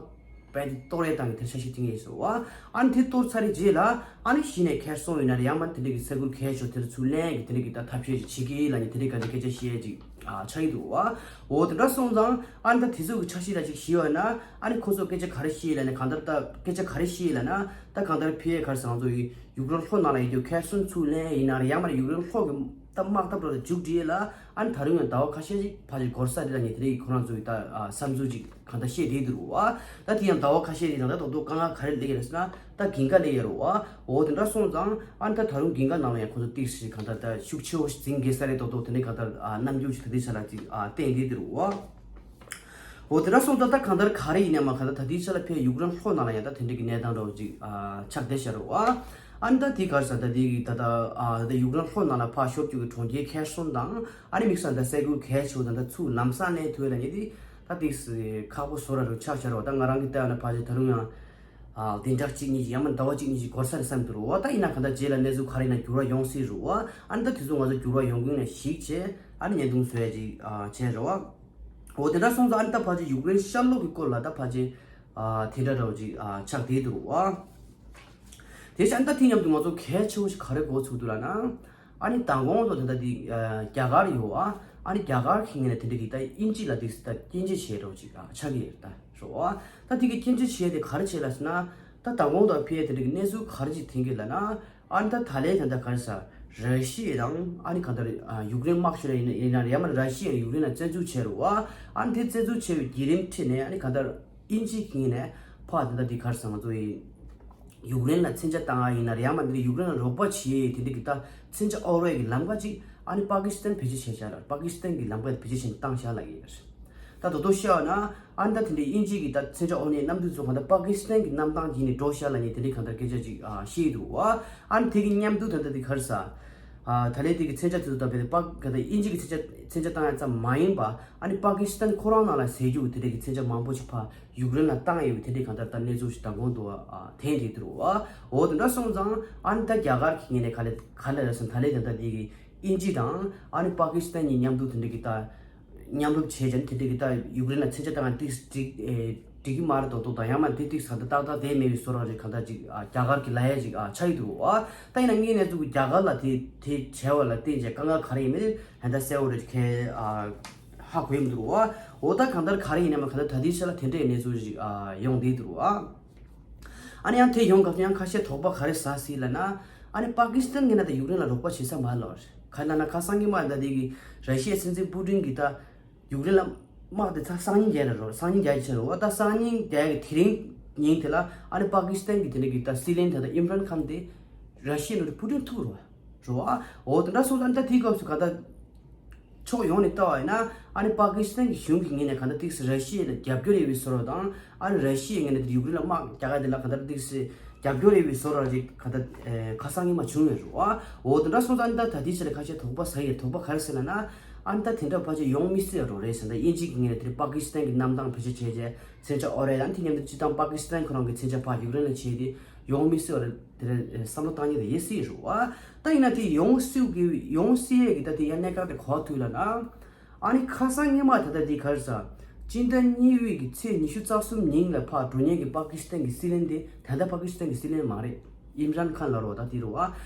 དེ་གཏོར་ཡས་བཏང་གི་དེར་ཆ་ཤས་བཏིང་ཡས་སོ་བ། ཨ་ནི་དེ་གཏོར་ཚར་རེ་རྗེས་ལ་ཨ་ནི་གཞི་ནས་ཁེར་སོང་ཡིན་ན་རེད། ཡང་མ་དེ་འདྲ་གི་ས་ཁུལ་གལ་ཆེ་དེར་ཚུར་ལེན་གི་དེ་འདྲ་གི་ད་ཐབས་ཤེས་ཅིག་བྱེད་ཀྱི་ལ་ནི་དེ་འདྲ་ག་ཅིག་སྐད་ཆ་བཤད་ཅིག་ཆགས་ཀྱི་འདུག་བ། འོ་དེ་འདྲ་སོང་ཙང་ཨ་ནི་ད་དེ་ཚོ་གི་ཆ་ཤས་ལ་ཅིག་ཞིབ་བ་ན་ཨ་ནི་ཁོ་ཚོ་སྐད་ཆ་ག་རེ་བཤད་ལ་ནི་གང་ལྟར་ད་སྐད་ཆ་ག་རེ་བཤད་ལ་ན་ད་གང་ལྟར་ཕི་ཨེ་ག་རེ་ཟེར་ང་ཚོ་ཡི་ཡུཀ་རེན་ལྷོ་ནང་ལ་ཡོད་རྒྱུ་ཁེར་སོང་ཚུར་ལེན་ཡིན་ན་རེད། ཡང་མ་རེད་ཡུཀ་རེན་ལྷོ་གི་ད་དམག་འཐབ་རོགས་ལ་མཇུག་སྒྲིལ་ལ་ཨ་ནི་ད་རུང་ཡང་ཟླ་བ་ཁ་ཤས་ཤིག་ཕ་ཅིག་འགོར་ས་རེད་ལ་ནི་དེ་རིང་ཁོ་རང་ཚོ་ཡི་ད་བསམ་ཚུལ་ཅིག་གང་ལྟར་བཤད་བསྡད་འདུག་བ། ད་དེ་ཡང་ཟླ་བ་ཁ་ཤས་རིང་ད་ད་དོག་དོག་དཀའ་ངལ་ག་རེ་སླེབས་ཡོད་རེད་ཟེར་ན་ད་གྱིན་ག་སླེབས་ཡོད་རེད་བ། འོ་དེ་འདྲ་སོང་ཙང་ཨ་ནི་ད་ད་རུང་གྱིན་ག་ནང་ལ་ཡང་ཁོ་ཚོ་ཏིག་ཙམ་གང་ལྟར་ད་ཤུགས་ཆེ་བོ་ཞིག་འཛིང་དགོས་ས་རེད། དོག་དོག་དེ་འདྲའི་གང་ལྟར་ཨ་རྣམ་འགྱུར་ཅིག་ད་ལྟའི་ཆ་ལ་ཅིག་ཨ་བསྟན་བསྡད་འདུག་བ། འོ་དེ་འདྲ་སོང་ཙང་ད་གང་ལྟར་ག་རེ་ཡིན་ནའི་མ་གང་ལྟར་ད་ལྟའི་ཆ་ལ་ཕའི་ཡུཀ་རེན་ལྷོ་ནང་ལ་ཡང་ད་དེ་འདྲ་གི་གནས་སྟངས་འདྲ་བོ་ཅིག་ཨ་ཆགས་བསྡད་ཤག་རེད་བ། ཨ་ནི་ད་དེ་ག་རེ་ཟེར་ད་དེ་གི་ད་ད་ཨ་ད་ཡུཀ་རེན་ལྷོ་ནང་ལ་ཕར་ཤོར་རྒྱུ་གི་གྲོང་ཁྱེར་ཁེར་སོང་དང་ཨ་ནི་དམིགས་བསལ་ད་ས་ཁུལ་གལ་ཆེ་བོ་དང་ད་ཚུར་ལམ་སང་ལེན་ཐུབ་ཡ་ལ་ངེས་དེ་ད་ཏིག་ཙམ་ཁག་པོ་བཟོ་ར་རུ་ཆགས་ཤག་རེད་བ། ད་ང་རང་གི་ལྟ་ཡ་ན་ཕལ་ཆེར་ད་རུང་ཡང་ཨ་བདུན་ཕྲག་གཅིག་གཉིས་ཅིག་ཡང་མིན་ཟླ་བ་གཅིག་གཉིས་ཅིག་འགོར་ས་རེད་བསམ་གྱི་འདུག་རེད་བ། ད་ཡིན་ན་གང་ལྟར་རྗེས་ལ་གནས་ཚུལ་ག་རེ་ཡིན་ན་འགྱུར་བ་ཡོང་སྲིད་རེད་བ། ཨ་ནི་ད་དེ་ཚོ་ང་ཚོ་འགྱུར་བ་ཡོང་གི་ཡིན་ན་གཞིགས་བྱས་ཨ་ནི་བརྙན་ཐུང་བཟོ་ཡ་ཅིག་ཨ་བྱས་རེད་བ། འོ་དེ་འདྲ་སོང་ཙང་ཨ་ནི་ད་ཕལ་ཆེར་ཡུཀ་རེན་ཤར་ལྷོ་གི་སྐོར་ལ་ད་ཕལ་ཆེར་ཨ་དེ་འདྲ་འདྲ་བོ་ཅིག་ཨ་ཆགས་བསྡད་འདུག་རེད་བ། དེ་བཞིན་ད་དེ་མཉམ་དུ་ང་ཚོ་གལ་ཆེ་བོ་ཞིག་ག་རེ་གོ་ཚུགས་འདུག་ལབ་ན། ཨ་ནི་མདང་དགོང་དུ་ད་ལྟ་འདི་ཨ་རྒྱ་གར་ཡོད་ཨ། ཨ་ནི་རྒྱ་གར་གྱི་ངོས་ནས་དེ་འདྲ་གི་ད་དབྱིན་ཇི་ལ་དེ་ད་སྐྱོན་བརྗོད་བྱས་འདྲ་བོ་ཅིག་ཨ་ཆགས་ཀྱི་ཡོད་ད་རོ་ཨ། ད་དེ་གི་སྐྱོན་བརྗོད་བྱས་དེ་ག་རེ་བྱས་ལབ་ཟེར་ན། ད་མདང་དགོང་དུ་ཕི་ཨེ་དེ་འདྲ་གི་གནས་ཚུལ་ག་རེ་ཅིག་ཐོན་གྱི་ལབ་ན། ཨ་ནི་ད་ད་ལན་ད་ལྟ་ག་རེ་ཟེར་ར་ཤི་ཡ་དང་ཨ་ནི་གང་ལྟར་ཨ་ཡུཀ་རེན་དམག་ཤོར་ཡིན་ན་ཡིན་ན་ཡང་མ་ར་ཤི་ཡ་ཡུཀ་རེན་ལ་བཙན་འཛུལ་བྱས་རོ་ཨ། ཨ་ནི་དེ་བཙན་འཛུལ་བྱས་པའི་བརྒྱུད་རིམ་ཁྲོད་ནས་ཨ་ནི་གང་ལྟར་དབྱིན་ཇི་གི་ངོས་ནས་ཕར་དེ་འདྲ་འདི་ག་རེ་ཟེར་ང་ཚོ་ཡི་ཡུཀ་རེན་ལ་མཚོན་ཆ་བཏང་ཡ་ཡིན་ན་རེད། ཡང་མ་འདི་ཡུཀ་རེན་ལ་རོགས་པ་བྱེད་ཡ་དེ་འདྲ་གི་ད་མཚོན་ཆ་དབོར་བའི་གི་ལམ་ཁ་ཅིག་ཨ་ནི་པ་ཀི་སི་ཐན་བེད་སྤྱོད་བྱས་བཞག་ལ་པ་ཀི་སི་ཐན་གི་ལམ་ཁ་བེད་སྤྱོད་བྱས་ནས་བཏང་བཞག་ལབ་ཡོད་རེད། ད་དོ་དོ་བཤད་པ་ན་ཨ་ནི་ད་དེ་འདྲའི་དབྱིན་ཇི་གི་ད་མཚོན་ཆ་དབོར་ནས་གནམ་གྲུ་ཚོ་གང་ལྟར་པ་ཀི་སི་ཐན་གི་གནམ་ཐང་བརྒྱུད་ནས་འགྲོ་བཞག་ལབ་ནས་དེ་འདྲའི་གང་ལྟར་སྐད་ཆ་ཅིག་ཨ་བཤད་འདུག་བ། ཨ་ནི་དེ་གི་མཉམ་དུ་ད་ལྟ་དེ་ག་རེ་ཟེར། ཨ་ད་ལན་དེ་གི་མཚོན་ཆ་དེ་ཚོ་ད་བེད་པ་ག་ད་དབྱིན་ཇི་གི་མཚོན་ཆ་མཚོན་ཆ་བཏང་ཡ་ཙམ་མ་ཡིན་པ་ཨ་ནི་པ་ཀི་སི་ཐན་ཁོ་རང་ནང་ལ་ཟས་རྒྱུ་དེ་འདྲ་གི་མཚོན་ཆ་མང་པོ་ཞིག་ཕར་ཡུཀ་རེན་ལ་བཏང་ཡོད་པའི་དེ་འདྲའི་གང་ལྟར་ད་གནས་ཚུལ་ཞིག་མདང་དགོང་དུ་ཨ་ཐོན་བསྡད་འདུག་བ། འོ་དེ་འདྲ་སོང་ཙང་ཨ་ནི་ད་རྒྱ་གར་གི་ངོས་ནས་ག་ལེ་ག་ལེ་རེད་ཟེར་ན་ད་ལན་ད་ལྟ་དེ་གི་དབྱིན་ཇི་དང་ཨ་ནི་པ་ཀི་སི་ཐན་གཉིས་མཉམ་དུ་དེ་འདྲ་གི་ད་མཉམ་རུབ་བྱས་ཀྱང་དེ་འདྲ་གི་ད་ཡུཀ་རེན་ལ་མཚོན་ཆ་བཏང་ཡ་ཏིག་ཙམ་འགྲིག་ཨེ་འགྲིག་གི་མ་རེད་མདོག་མདོག་དང་ཡང་མ་དེ་ཏིག་ཙམ་ད་ཏག་ཏག་བསྡད་མེད་པའི་བཟོ་འདྲ་རེད། གང་ལྟར་ཅིག་ཨ་རྒྱ་གར་གི་ལབ་ཡ་ཅིག་ཨ་ཆགས་ཀྱི་འདུག་བ། ད་ཡིན་ན་ངས་གནས་ཚུལ་གི་རྒྱ་གར་ལ་དེ་དེ་བྱས་པ་ལ་བརྟེན་བྱས་དཀའ་ངལ་ག་རེ་ཡིན་མིན་ད་ལྟ་གསལ་བོ་རེད་ཁྱེད་ཨ་ཧ་གོ་ཡི་མི་འདུག་བ། འོ་ད་གང་ལྟར་ག་རེ་ཡིན་ནའི་མ་གང་ལྟར་ད་ལྟའི་ཆ་ལ་དེ་འདྲའི་གནས་ཚུལ་ཞིག་ཨ་ཡོང་བསྡད་འདུག་བ། ཨ་ནི་ཡང་དེ་ཡོང་སྐབས་ཡང་ཁ་ཤས་དོགས་པ་ག་རེ་ཟ་སྲིད་ལབ་ན། ཨ་ནི་པ་ཀི་སི་ཐན་ངོས་ནས་ད་ཡུཀ་རེན་ལ་རོགས་པ་བྱེད་ས་མ་རེད་ལབ་རེད། ག་རེ་ལབ་ན་ཁ་སང་ཉི་མ་ད་དེ་གི་ར་ཤི་ཡའི་སྲིད་འཛིན་པུ་ཏིན་གྱིས་ད་ཡུཀ་རེན་ལ་དམག་དེ་ཚ་སང་ཉིན་རྒྱག་ར་རོ་སང་ཉིན་རྒྱག་ཡི་ཆ་རོ་ད་སང་ཉིན་རྒྱག་གི་དེ་རིང་ཉིན་དེ་ལ་ཨ་ནི་པ་ཀི་སི་ཐན་གྱི་དེ་འདྲ་གི་ད་སྲིད་བློན་ད་ད་ཨིམ་རན་ཁཱན་དེ་ར་ཤི་ཡའི་ནང་དུ་པུ་ཏིན་ཐུག་རོ་རོ་ཨ། འོ་དེ་འདྲ་སོང་ཙང་ད་དེའི་སྐབས་སུ་ག་ད་ཕྱོགས་ཡོངས་ནས་བལྟ་བ་ཡིན་ན་ཨ་ནི་པ་ཀི་སི་ཐན་གྱི་གཞུང་གི་ངོས་ནས་ག་ད་ཏིག་ཙམ་ར་ཤི་ཡ་ལ་རྒྱབ་སྐྱོར་ཡོད་པའི་བཟོ་འདྲ་དང་ཨ་ནི་ར་ཤི་ཡའི་ངོས་ནས་ཡུཀ་རེན་ལ་དམག་རྒྱག་ཡ་དེ་ལ་ག་ད་ཏིག་ཙམ་རྒྱབ་སྐྱོར་ཡོད་པའི་བཟོ་འདྲ་ཅིག་ག་ད་ཁ་སང་ཉི་མ་བྱུང་ཡོད་རེད་བ། འོ་དེ་འདྲ་སོང་ཙང་ད་ད་ལྟའི་ཆ་ལ་ཁ་ཤས་དོགས་པ་ཟ་ཡི་དོགས་པ་ག་རེ་ཟེར་ལབ་ན། ཨ་ནི་ད་དེ་འདྲ་ཕལ་ཆེར་ཡོང་མི་སྲིད་རོ་རེད་ཟེར་ད་དབྱིན་ཇི་གི་ངོས་ནས་དེ་པ་ཀི་སི་ཐན་གྱི་གནམ་ཐང་བེད་སྤྱོད་བྱས་རྗེས་མཚོན་ཆ་དབོར་ཡ་དང་དེ་མཉམ་དུ་སྤྱི་བཏང་པ་ཀི་སི་ཐན་ཁོ་རང་གི་མཚོན་ཆ་ཕར་ཡུཀ་རེན་ལ་བྱས་ཏེ་ཡོང་མི་སྲིད་རོ་རེད། དེ་རེད་བསམ་བློ་བཏང་ཉེན་དེ་ཡོད་སྲིད་རེད་བ། ད་ཡིན་ན་དེ་ཡོང་སྲིད་ཀྱི་ཡོང་སྲིད་ཡས་ཀྱི་ད་དེ་ཡང་གནད་འགག་དེ་ག་པར་ཐུག་ལབ་ན། ཨ་ནི་ཁ་སང་ཉི་མ་ད་ལྟ་འདི་ག་རེ་ཟ། སྤྱི་ཟླ་གཉིས་པའི་གི་ཚེས་ཉི་ཤུ་རྩ་གསུམ་ཉིན་ལ་ཕར་འགྲོ་མཁན་གྱི་པ་ཀི་སི་ཐན་གྱི་སྲིད་བློན་དེ་ད་ལྟ་པ་ཀི་སི་ཐན་གྱི་སྲིད་བློན་མ་རེད། ཨིམ་རན་ཁཱན་ལབ་རོགས་ད་དེ་རེད་བ།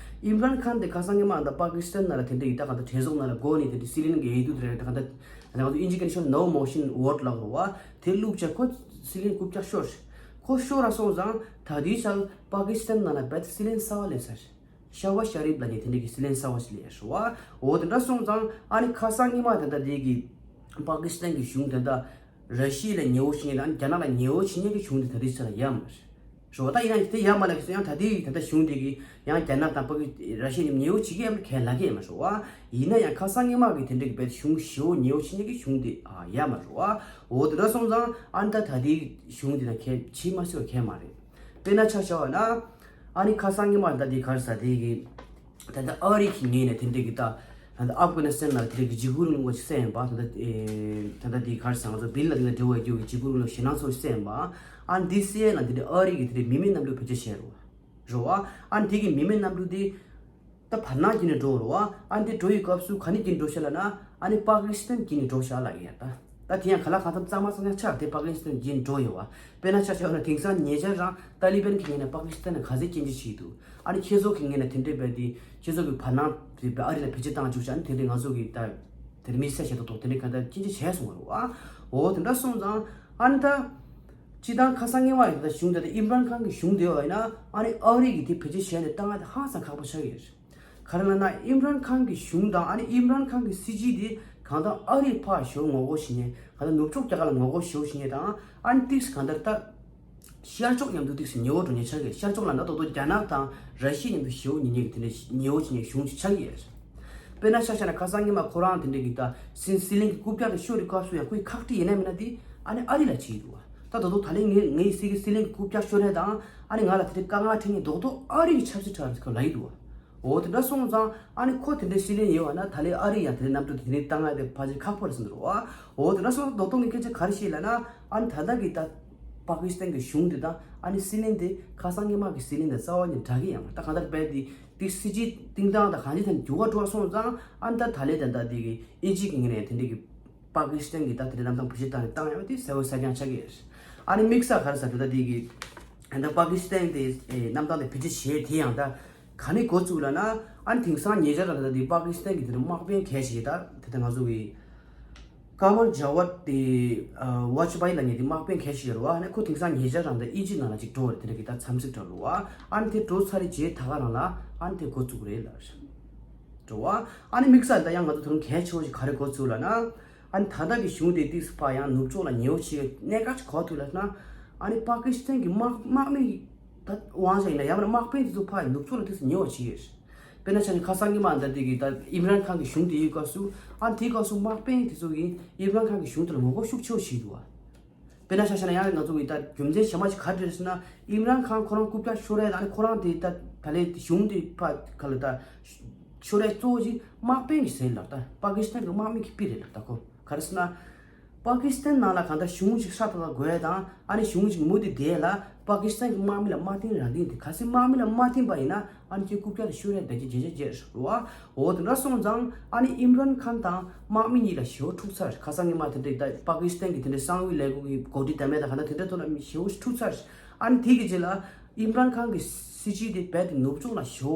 ཨིམ་རན་ཁཱན་དེ་ཁ་སང་ཉི་མ་ད་པ་ཀི་སི་ཐན་ནང་ལ་དེ་འདྲ་ཡི་ད་ག་ད་གྲོས་ཚོགས་ནང་ལ་སྒོ་ནས་དེ་འདྲ་སྲིད་བློན་གྱི་འོས་བསྡུ་དེ་རེད་ད་ག་ད་ང་ཚོ་དབྱིན་ཇི་སྐད་ནས་ཤོར་no motion vote ལབ་རོགས་བ། དེ་བླུགས་བྱས་ཁོ་སྲིད་བློན་རྐུབ་བཀྱག་ཤོར། ཁོ་ཤོར་ར་སོང་ཙང་ད་དེའི་ཆར་པ་ཀི་སི་ཐན་ནང་ལ་རྦད་དེ་སྲིད་བློན་གསར་བ་སླེབས་ཚར། ཤ་བ་ཤ་རིབ་ལབ་ནས་དེ་འདྲ་གི་སྲིད་བློན་གསར་བ་ཞིག་སླེབས་རེད་བ། འོ་དེ་འདྲ་སོང་ཙང་ཨ་ནི་ཁ་སང་ཉི་མ་དེ་འདྲ་དེ་གི་པ་ཀི་སི་ཐན་གྱི་གཞུང་དེ་འདྲ་ར་ཤི་ཡ་ལ་ཉེ་བོ་བྱེད་མཁན་དང་རྒྱ་ནག་ལ་ཉེ་བོ་བྱེད་མཁན་གྱི་གཞུང་དེ་ད་ལྟའི་ཆ་ལ་ཡོད་མ་རེད། རེད་བ། ད་ཡིན་ན་དེ་ཡོད་མ་རེད་ཟེར་ཡང་ད་ལྟའི་ད་ལྟ་གཞུང་དེ་གི་ཡང་རྒྱ་ནག་དང་པ་ཀི་ར་ཤི་ཡ་གཉིས་ཉེ་བོ་བྱེད་ཀྱི་ཡོད་མ་རེད། གལ་ལ་གི་ཡོད་མ་རེད་བ། ཡིན་ན་ཡང་ཁ་སང་ཉི་མ་གི་དེ་འདྲ་གི་བས་གཞུང་ཞེ་བོ་ཉེ་བོ་བྱེད་མཁན་གྱི་གཞུང་དེ་ཨ་ཡོད་མ་རེད་བ། འོ་དེ་འདྲ་སོང་ཙང་ཨ་ནི་ད་ད་ལྟའི་གཞུང་དེ་ན་གལ་ཆེ་མ་ཆེ་བ་གལ་མ་རེད། དཔེར་ན་ཆ་བཞག་པ་ན། ཨ་ནི་ཁ་སང་ཉི་མ་ད་ལྟའི་ག་རེ་ཟ་དེ་གི། ད་ལྟ་ཨ་རི་གི་ངོས་ནས་དེ་འདྲ་གི་ད། ད་ལྟ་ཨབ་གྷ་ནི་སི་ཐན་ནང་དེ་འདྲ་གི་འཇིགས་སྐུལ་རིང་ལུགས་ཅིག་བསད་ཡིན་པ། ད་ལྟ་ཨེ། ད་ལྟ་དེ་ག་རེ་ཟ་ང་ཚོ་བིན་ལ་དེ་འདྲ་འབྲེལ་བ་རྒྱུ་གི་འཇིགས་སྐུལ་རིང་ལུགས་ཞེད་སྣང་ཚོ་བསད་ཡིན་པ། ཨ་ནི་དེ་བསད་ཡ་ན་དེ་འདྲ་ཨ་རི་གི་དེ་འདྲ་མི་མེད་གནམ་གྲུ་བེད་སྤྱོད་བྱས་རེད་བ། རེད་བ། ཨ་ནི་དེ་གི་མི་མེད་གནམ་གྲུ་དེ། ད་བར་སྣང་བརྒྱུད་ནས་འགྲོ་རེད་བ། ཨ་ནི་དེ་འགྲོ་ཡི་སྐབས་སུ་ག་ནས་བརྒྱུད་ནས་འགྲོ་ཤག་ལབ་ན། ཨ་ནི་པ་ཀི་སི་ཐན་བརྒྱུད་ནས་འགྲོ་ཤག་ལབ་ཡ་ད། ད་ ད་དེ་ཡང་ག་ལ་གང་འཚམ་གཙང་མ་གཙང་རྐྱང་ཆགས་དེ་པ་ཀི་སི་ཐན་རྒྱུན་འགྲོ་ཡོད་བ། དཔེར་ན་ཆ་བཞག་ན་དེང་སང་ཉེ་ཆར་རང་ཏཱ་ལི་བན་གྱི་ངོས་ནས་པ་ཀི་སི་ཐན་ལ་ག་ཚད་སྐྱོན་བརྗོད་བྱས་འདུག་ཨ་ནི་ཁྱེད་ཚོ་གི་ངོས་ནས་དེ་འདྲས་བས་དེ་ཁྱེད་ཚོ་གི་བར་སྣང་དེ་ཨ་རི་ལ་བེད་སྤྱོད་བཏང་བཅུག་ཤག་ཨ་ནི་དེ་འདྲས་ང་ཚོ་གི་ད་དེ་མི་ཚེ་བྱེད་དོ་དོ་དེ་འདྲས་ག་ད་སྐྱོན་བརྗོད་བྱས་སོང་བ་རེད་བ། འོ་དེ་འདྲ་སོང་ཙང་ཨ་ནི་ད་སྤྱི་བཏང་ཁ་སང་ཉི་མ་ཡིན་ད་གཞུང་དེ་ད་ཨིམ་རན་ཁཱན་གྱི་གཞུང་དེ་བ་ཡིན་ན་ཨ་ནི་ཨ་རི་གི་དེ་བེད་སྤྱོད་བྱས་ནས་བཏང་ཡ་དེ་ཧང་སང་ཁག་པོ་ཆགས་ཀྱི་རེད། ག་རེ་ལབ་ན་ཨིམ་རན་ཁཱན་གྱི་གཞུང་དང་ཨ་ནི་ཨིམ་རན་ཁཱན་གྱི་སྲིད་བྱུས་དེ་གང་ལྟར་ཨ་རིར་ཕར་ཞོར་ངོ་རྒོལ་བྱེད་མཁན་གང་ལྟར་ནུབ་ཕྱོགས་རྒྱལ་ཁབ་ལ་ངོ་རྒོལ་ཞེ་པོ་བྱེད་མཁན་དང་ཨ་ནི་ཏིག་གང་ལྟར་ད་ཤར་ཕྱོགས་མཉམ་དུ་ཏིག་ཉེ་བོ་འགྲོ་མཁན་ཆགས་ཀྱི། ཤར་ཕྱོགས་ལ་ན་ད་དུང་རྒྱ་ནག་དང་ར་ཤི་ཡ་མཉམ་དུ་ཞེ་པོ་ཉེ་ཉེ་གི་དེ་འདྲ་ཉེ་བོ་བྱེད་མཁན་གཞུང་ཅིག་ཆགས་ཀྱི་ཡོད་རེད། དཔེར་ན་ཆ་བཞག་ན་ཁ་སང་ཉི་མ་ཁོ་རང་དེ་འདྲ་གི་ད་སྲིད་སྲིད་བློན་གྱི་རྐུབ་བཀྱག་དེ་ཤོར་བའི་སྐབས་སུ་ཡང་ཁོའི་ཁག་དཀྲིས་ཡིན་ན་མིན་ན་དེ་ཨ་ནི་ཨ་རི་ལ་བྱས་འདུག་བ། ད་ད་དུང་ད་ལན་ངའི་ངའི་སྲིད་ཀྱི་སྲིད་བློན་གྱི་རྐུབ་བཀྱག་ཤོར་ནས་དང་ཨ་ནི་ང་ལ་དེ་འདྲའི་དཀའ་ངལ་འཕྲད་མཁན་རྡོག་རྡོག་ཨ་རི་གི་ཆབ་སྲིད་ཁྲོད་ལ་ཁོ་ལབ་ཡི་འདུག་བ། འོ་དེ་འདྲ་སོང་ཙང་ཨ་ནི་ཁོ་དེ་འདྲའི་སྲིད་བློན་ཡིན་བ་ན་ད་ལན་ཨ་རི་ཡང་དེ་འདྲའི་གནམ་གྲུ་དེ་འདྲའི་བཏང་ཡ་དེ་ཕལ་ཆེར་ཁག་པོ་རེད་བསམ་འདུག་བ། འོ་དེ་འདྲ་སོང་ཙང་རྡོག་རྡོག་གི་སྐད་ཆ་ག་རེ་ཞིག་ལབ་ན་ཨ་ནི་ད་ལྟ་གི་ད་པ་ཀི་སི་ཐན་གྱི་གཞུང་དེ་དང་ཨ་ནི་སྲིད་བློན་དེ་ཁ་སང་སྔོན་མ་གི་སྲིད་བློན་དང་རྩ་བ་ཉིད་འདྲ་གི་ཡང་ད་གང་ལྟར་རྦད་དེ་དེ་སྲིད་ཇུས་བཏིང་སྟངས་དང་གང་ཅི་དང་འགྱུར་བ་འགྲོ་བ་སོང་ཙང་ཨ་ནི་ད་ད་ལན་ད་ལྟ་དེ་གི་ཨིན་ཇི་གི་ངོས་ནས་དེ་འདྲ་གི་པ་ཀི་སི་ཐན་གྱི་ད་དེ་འདྲའི་གནམ་ཐང་བེད་སྤྱོད་བཏང་ནས་བཏང་ཡོད་པ་དེ་གསལ་པོ་གསལ་རྐྱང་ཆགས་ཀྱི་ཡོད། ཨ་ནི་དམིགས་བསལ་ག་རེ་ཟེར་ད་ལྟ་དེ་གི་ཨ་ནི་ད་པ་ཀི་སི་ཐན་དེ་ཨེ་གནམ་ཐང་དེ་བེད་སྤྱོད་བྱས་དེ་ཡང་ད་ག་ནས་འགོ་བཙུགས་ལབ་ན་ཨ་ནི་དེང་སང་ཉེ་ཆར་ལ་ད་ལྟ་དེ་པ་ཀི་སི་ཐན་གྱི་དེ་འདྲ་དམག་དཔོན་གལ་ཆེ་ད་དེ་ད་ང་ཚོ་གི་ཀ་མར་ཇ་ཝད་དེ་ཨ་ཝ་ཇ་པཱ་ཡི་ལབ་མཁན་དེ་དམག་དཔོན་གལ་ཆེ་ཡོད་རེད་བ། ཨ་ནི་ཁོ་དེང་སང་ཉེ་ཆར་རང་ད་ཨི་ཇིབ་ནང་ལ་ཅིག་འགྲོ་བ་རེད། དེ་འདྲ་གི་ད་འཚམས་གཟིགས་འགྲོ་རེད་བ། ཨ་ནི་དེ་འགྲོ་ཚར་རེད་རྗེས་ད་ག་རང་ལ་ཨ་ནི་དེ་འགོ་བཙུགས་རེད་ལབ་རེད་བ། ཨ་ནི་དམིགས་བསལ་ད་ཡང་ང་ཚོ་དོ་རུང་གལ་ཆེ་བོ་ཞིག་ག་རེ་འགོ་ཚུགས་ལབ་ན། ཨ་ནི་ད་ལྟ་གི་གཞུང་དེ་ཏིག་སི་ཕ་ཡང་ནུབ་ཕྱོགས་ལ་ཉེ་བོ་ཞིག་གནད་འགག་ཅིག་གོ་ཐུབ་ལབ་ན། ཨ་ནི་པ་ཀི་སི་ཐན་གྱི་དམག་དམག་མི་ད་དབང་ཆ་ཡིན་ན་ཡང་ན་དམག་དཔོན་དེ་ཚོ་ཕ་ནུབ་ཕྱོགས་ལ་ཏིག་སི་ཉེ་བོ་ཞིག་ཡོད། དཔེར་ན་ཆ་ནས་ཁ་སང་གི་མ་ད་ལྟ་གི་ད་ཨིམ་རན་ཁཱན་གྱི་གཞུང་དེ་ཡོད་སྐབས་སུ་ཨ་ནི་དེའི་སྐབས་སུ་དམག་དཔོན་དེ་ཚོ་གིས་ཨིམ་རན་ཁཱན་གྱི་གཞུང་དེ་ལ་ངོ་རྒོལ་ཤུགས་ཆེ་བོ་བྱས་འདུག་བ། དཔེར་ན་ཆ་བཞག་ན་ཡང་ང་ཚོ་གི་ད་རྒྱུ་མཚན་གཞན་པ་ཞིག་ག་རེ་རེད་ཟེར་ན་ཨིམ་རན་ཁཱན་ཁོ་རང་རྐུབ་བཀྱག་ཤོར་ཡ་དང་ཁོ་རང་དེ་ད་ད་ལན་གཞུང་དེ་ཕ་ག་ལ་ད་ཤོར་ཡ་གཙོ་བོ་ཞིག་དམག་དཔོན་གྱི་ཟེར་ལབ་ད་པ་ཀི་སི་ཐན་གྱི་དམག་མི་གི་པི་རེད་ལབ་ད་ཁོ་ག་རེ་ཟེར་ན། པ་ཀི་སི་ཐན་ནང་ལ་གང་ལྟར་གཞུང་ཞིག་ཧྲ་ཐག་ཐག་དགོས་ཡ་དང་ཨ་ནི་གཞུང་ཞིག་མུ་མཐུད་བསྡད་ཡ་ལ་པ་ཀི་སི་ཐན་གྱི་དམག་མི་ལ་མ་བརྟེན་རང་བརྟེན་དེ་གལ་སྲིད་དམག་མི་ལ་མ་བརྟེན་པ་ཡིན་ན་ཨ་ནི་ཁྱོད་རྐུབ་བཀྱག་ལ་ཤོར་ཡ་ད་ཅི་བྱེད་བྱེད་བྱེད་རེད་བ། འོ་དེ་འདྲ་སོང་ཙང་ཨ་ནི་ཨིམ་རན་ཁཱན་དང་དམག་མི་གཉིས་ལ་ཞེ་པོ་འཁྲུག་ཚར། ཁ་སང་ཉི་མ་དེ་འདྲའི་ད་པ་ཀི་སི་ཐན་གྱི་དེ་འདྲའི་གསང་བའི་ལས་ཁུངས་ཀྱི་འགོ་ཁྲིད་དང་མེད་དང་གང་ལྟར་དེ་འདྲའི་ཐོག་ལ་ཞེ་པོ་འཁྲུག་ཚར། ཨ་ནི་དེ་གི་རྗེས་ལ་ཨིམ་རན་ཁཱན་གྱི་སྲིད་བྱུས་དེ་རྦད་དེ་ནུབ་ཕྱོགས་ལ་ཞེ་པོ་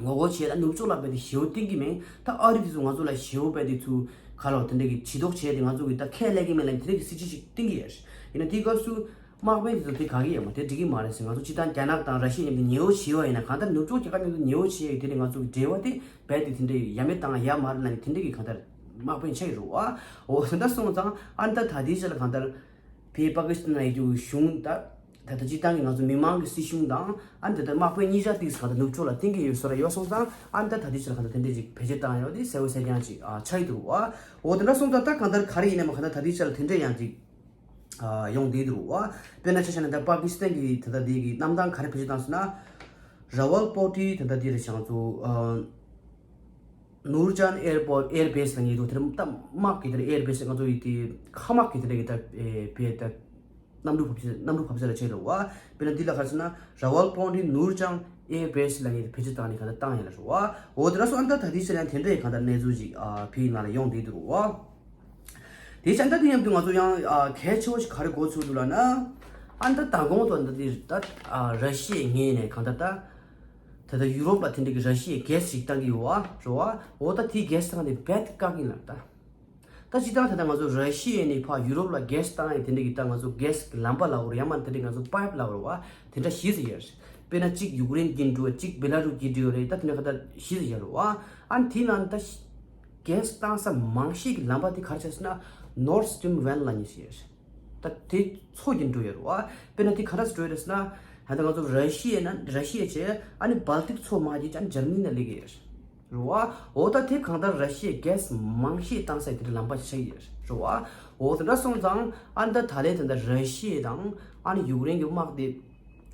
ངོ་རྒོལ་བྱས་ལ་ནུབ་ཕྱོགས་ལ་རྦད་དེ་ཞེ་པོ་བསྟན་གྱི་མེད། ད་ཨ་རི་དེ་ཚོ་ང་ཚོ་ལ་ཞེ་པོ་རྦད་དེ་ཚུར་ག་ལ་དེ་འདྲ་གི་བྱི་དོགས་བྱས་ཏེ་ང་ཚོ་གི་ད་ཁས་ལེན་གྱི་མེད་ལ་དེ་འདྲ་གི་སྲིད་བྱུས་ཤིག་བསྟན་གྱི་ཡོད། ཡིན་ན་དེའི་སྐབས་སུ་དམག་དཔོན་དེ་ཚོ་དེ་ག་གི་ཡོད་མ་དེ་འགྲིག་གི་མ་རེད་ཟེར། ང་ཚོ་སྤྱི་བཏང་རྒྱ་ནག་དང་ར་ཤི་ཡ་མཉམ་དུ་ཉེ་བོ་བྱས་པ་ཡིན་ན་གང་ལྟར་ནུབ་ཕྱོགས་རྒྱལ་ཁབ་མཉམ་དུ་ཉེ་བོ་བྱས་ཡོད་དེ་ནི་ང་ཚོ་གི་འབྲེལ་བ་དེ་རྦད་དེ་དེ་འདྲ་ཡ་མེད་བཏང་ཡ་མ་རེད་ལ་ནི་དེ་འདྲ་གི་གང་ལྟར་དམག་དཔོན་ཆགས་ཡོད་རེད་བ། འོ་དེ་འདྲ་སོང་ཙང་ཨ་ནི་ད་ད་ལྟའི་ཆ་ལ་གང་ལྟར། བོད་པ་ཀི་སི་ཐན་ལ་ཡོད་རྒྱུ་གཞུང་ད་ད་ལྟ་སྤྱི་བཏང་གི་ང་ཚོ་མི་མང་གི་སྲིད་གཞུང་དང་ཨ་ནི་ད་ལྟ་དམག་དཔོན་གཉིས་ཆ་ཏིག་གང་ལྟར་ནུབ་ཕྱོགས་ལ་བརྟེན་གྱི་ཡོད་བཟོ་འདྲ་ཡོད་སོང་ཙང་ཨ་ནི་ད་ད་ལྟའི་ཆ་ལ་གང་ལྟར་དེ་འདྲས་ཅིག་བེད་སྤྱོད་བཏང་ཡོད་དེ་གསལ་པོ་གསལ་རྐྱང་ཅིག་ཨ་ཆགས་ཡོད་འདུག་བ། འོ་དེ་འདྲ་སོང་ཙང་ད་གང་ལྟར་ག་རེ་ཡིན་ནའི་མ་གང་ལྟར་ད་ལྟའི་ཆ་ལ་དེ་འདྲས་ཡང་ཅིག་ཨ་ཡོང་བསྡད་འདུག་བ། དཔེར་ན་ཆ་བཞག་ན་ད་པ་ཀི་སི་ཐན་གྱི་ད་ལྟ་དེ་གི་གནམ་ཐང་ག་རེ་བེད་སྤྱོད་བཏང་ཟེར་ན། ར་ཝལ་པོ་ཊི་ད་ལྟ་དེ་རེད་བྱང་ཚོ་ཨ། ནུར་ཅན་ཨེར་པོ་ཨེར་བེ་སི་ལ་ངེས་འདུག་དེར་ད་དམག་གི་དེར་ཨེར་བེ་སི་ང་ཚོ་ཡི་དེ་མཁའ་དམག་གི་དེ་འདྲ་གི་ད་ཨེ་བེ་ད་གནམ་གྲུ་བབས་ཆེ་གནམ་གྲུ་བབས་ཆེ་ལ་ཆེ་རེད་བ། དཔེར་ན་འདི་ལ་ག་རེ་ཟེར་ན་ར་ཝལ་པོན་ཊི་ནུར་ཅང་ཨེར་བེ་སི་ལ་ངེས་བེད་སྤྱོད་བཏང་ནས་ག་ད་བཏང་ཡ་ལ་རེད་བ། འོ་དེ་འདྲ་སོང་ཨ་ད་ད་དེ་ཕྱིར་ཡང་དེ་འདྲའི་ག་ད་གནས་ཚུལ་ཅིག་ཨ་ཕིའི་ནང་ལ་ཡོང་བསྡད་འདུག་བ། དེ་ཕྱིར་ད་དེ་མཉམ་དུ་ང་ཚོ་ཡང་ཨ་གལ་ཆེ་བ་ཞིག་ག་རེ་གོ་ཚུལ་འདུག་ལབ་ན། ཨ་ད་མདང་དགོང་དུ་ད་དེ་ད་ཨ་ར་ཤི་ཡའི་ངོས་ནས་ག་ད་ད། ད་ལྟ་ཡུ་རོབ་ལ་དེ་འདྲ་གི་ར་ཤི་ཡའི་གེ་སི་ཞིག་བཏང་གི་ཡོད་བ་རེད་བ། འོ་ད་དེའི་གེ་སི་བཏང་ནས་རྦད་དེ་བཀག་གི་ལབ་ད། ད་སྤྱིར་བཏང་ད་ལྟ་ང་ཚོ་ར་ཤི་ཡ་ནས་ཕར་ཡུ་རོབ་ལ་གེ་སི་བཏང་ཡས་དེ་འདྲ་གི་ད་ང་ཚོ་གེ་སི་གི་ལམ་པ་ལབ་དགོས་རེད་ཡང་མིན་དེ་འདྲ་ང་ཚོ་པའིབ་ལབ་དགོས་རེད་བ། དེ་འདྲ་བཞི་ཙམ་ཡོད་རེད། དཔེར་ན་གཅིག་ཡུཀ་རེན་བརྒྱུད་འགྲོ་བ་གཅིག་བེ་ལ་རུ་བརྒྱུད་འགྲོ་བ་རེད། ད་དེ་འདྲ་ག་ད་བཞི་ཙམ་ཡོད་རེད་བ། ཨ་ནི་དེའི་ནང་ད་གེ་སི་བཏང་ས་མང་ཤོས་ཀྱི་ལམ་པ་དེ་ག་རེ་ཆགས་ཟེར་ན་ནོར་སི་ཊི་རིམ་ཝན་ལབ་མཁན་ཞིག་ཡོད་རེད། ད་དེ་མཚོ་བརྒྱུད་འགྲོ་ཡོད་རེད་བ། དཔེར་ན་དེ་ག་འདྲ་སེ་འགྲོ་ཡོད་རེད་ཟེར་ན། ད་ལྟ་ང་ཚོ་ར་ཤི་ཡ་ན་ར་ཤི་ཡ་བྱས་ཨ་ནི་སྦལ་ཏིག་མཚོ་མར་བརྒྱུད་ཨ་ནི་འཇར་མ་ནི་ལ་སླེབས་ཀྱི་ཡོད་རེད་བ། འོ་ད་དེ་གང་ལྟར་ར་ཤི་ཡའི་གེ་སི་མང་ཤོས་བཏང་ས་དེ་འདྲ་ལམ་པ་ཞིག་ཆགས་ཀྱི་ཡོད་རེད་བ། འོ་དེ་འདྲ་སོང་ཙང་ཨ་ནི་ད་ད་ལན་དེ་འདྲ་ར་ཤི་ཡ་དང་ཨ་ནི་ཡུཀ་རེན་གྱི་དམག་དེ་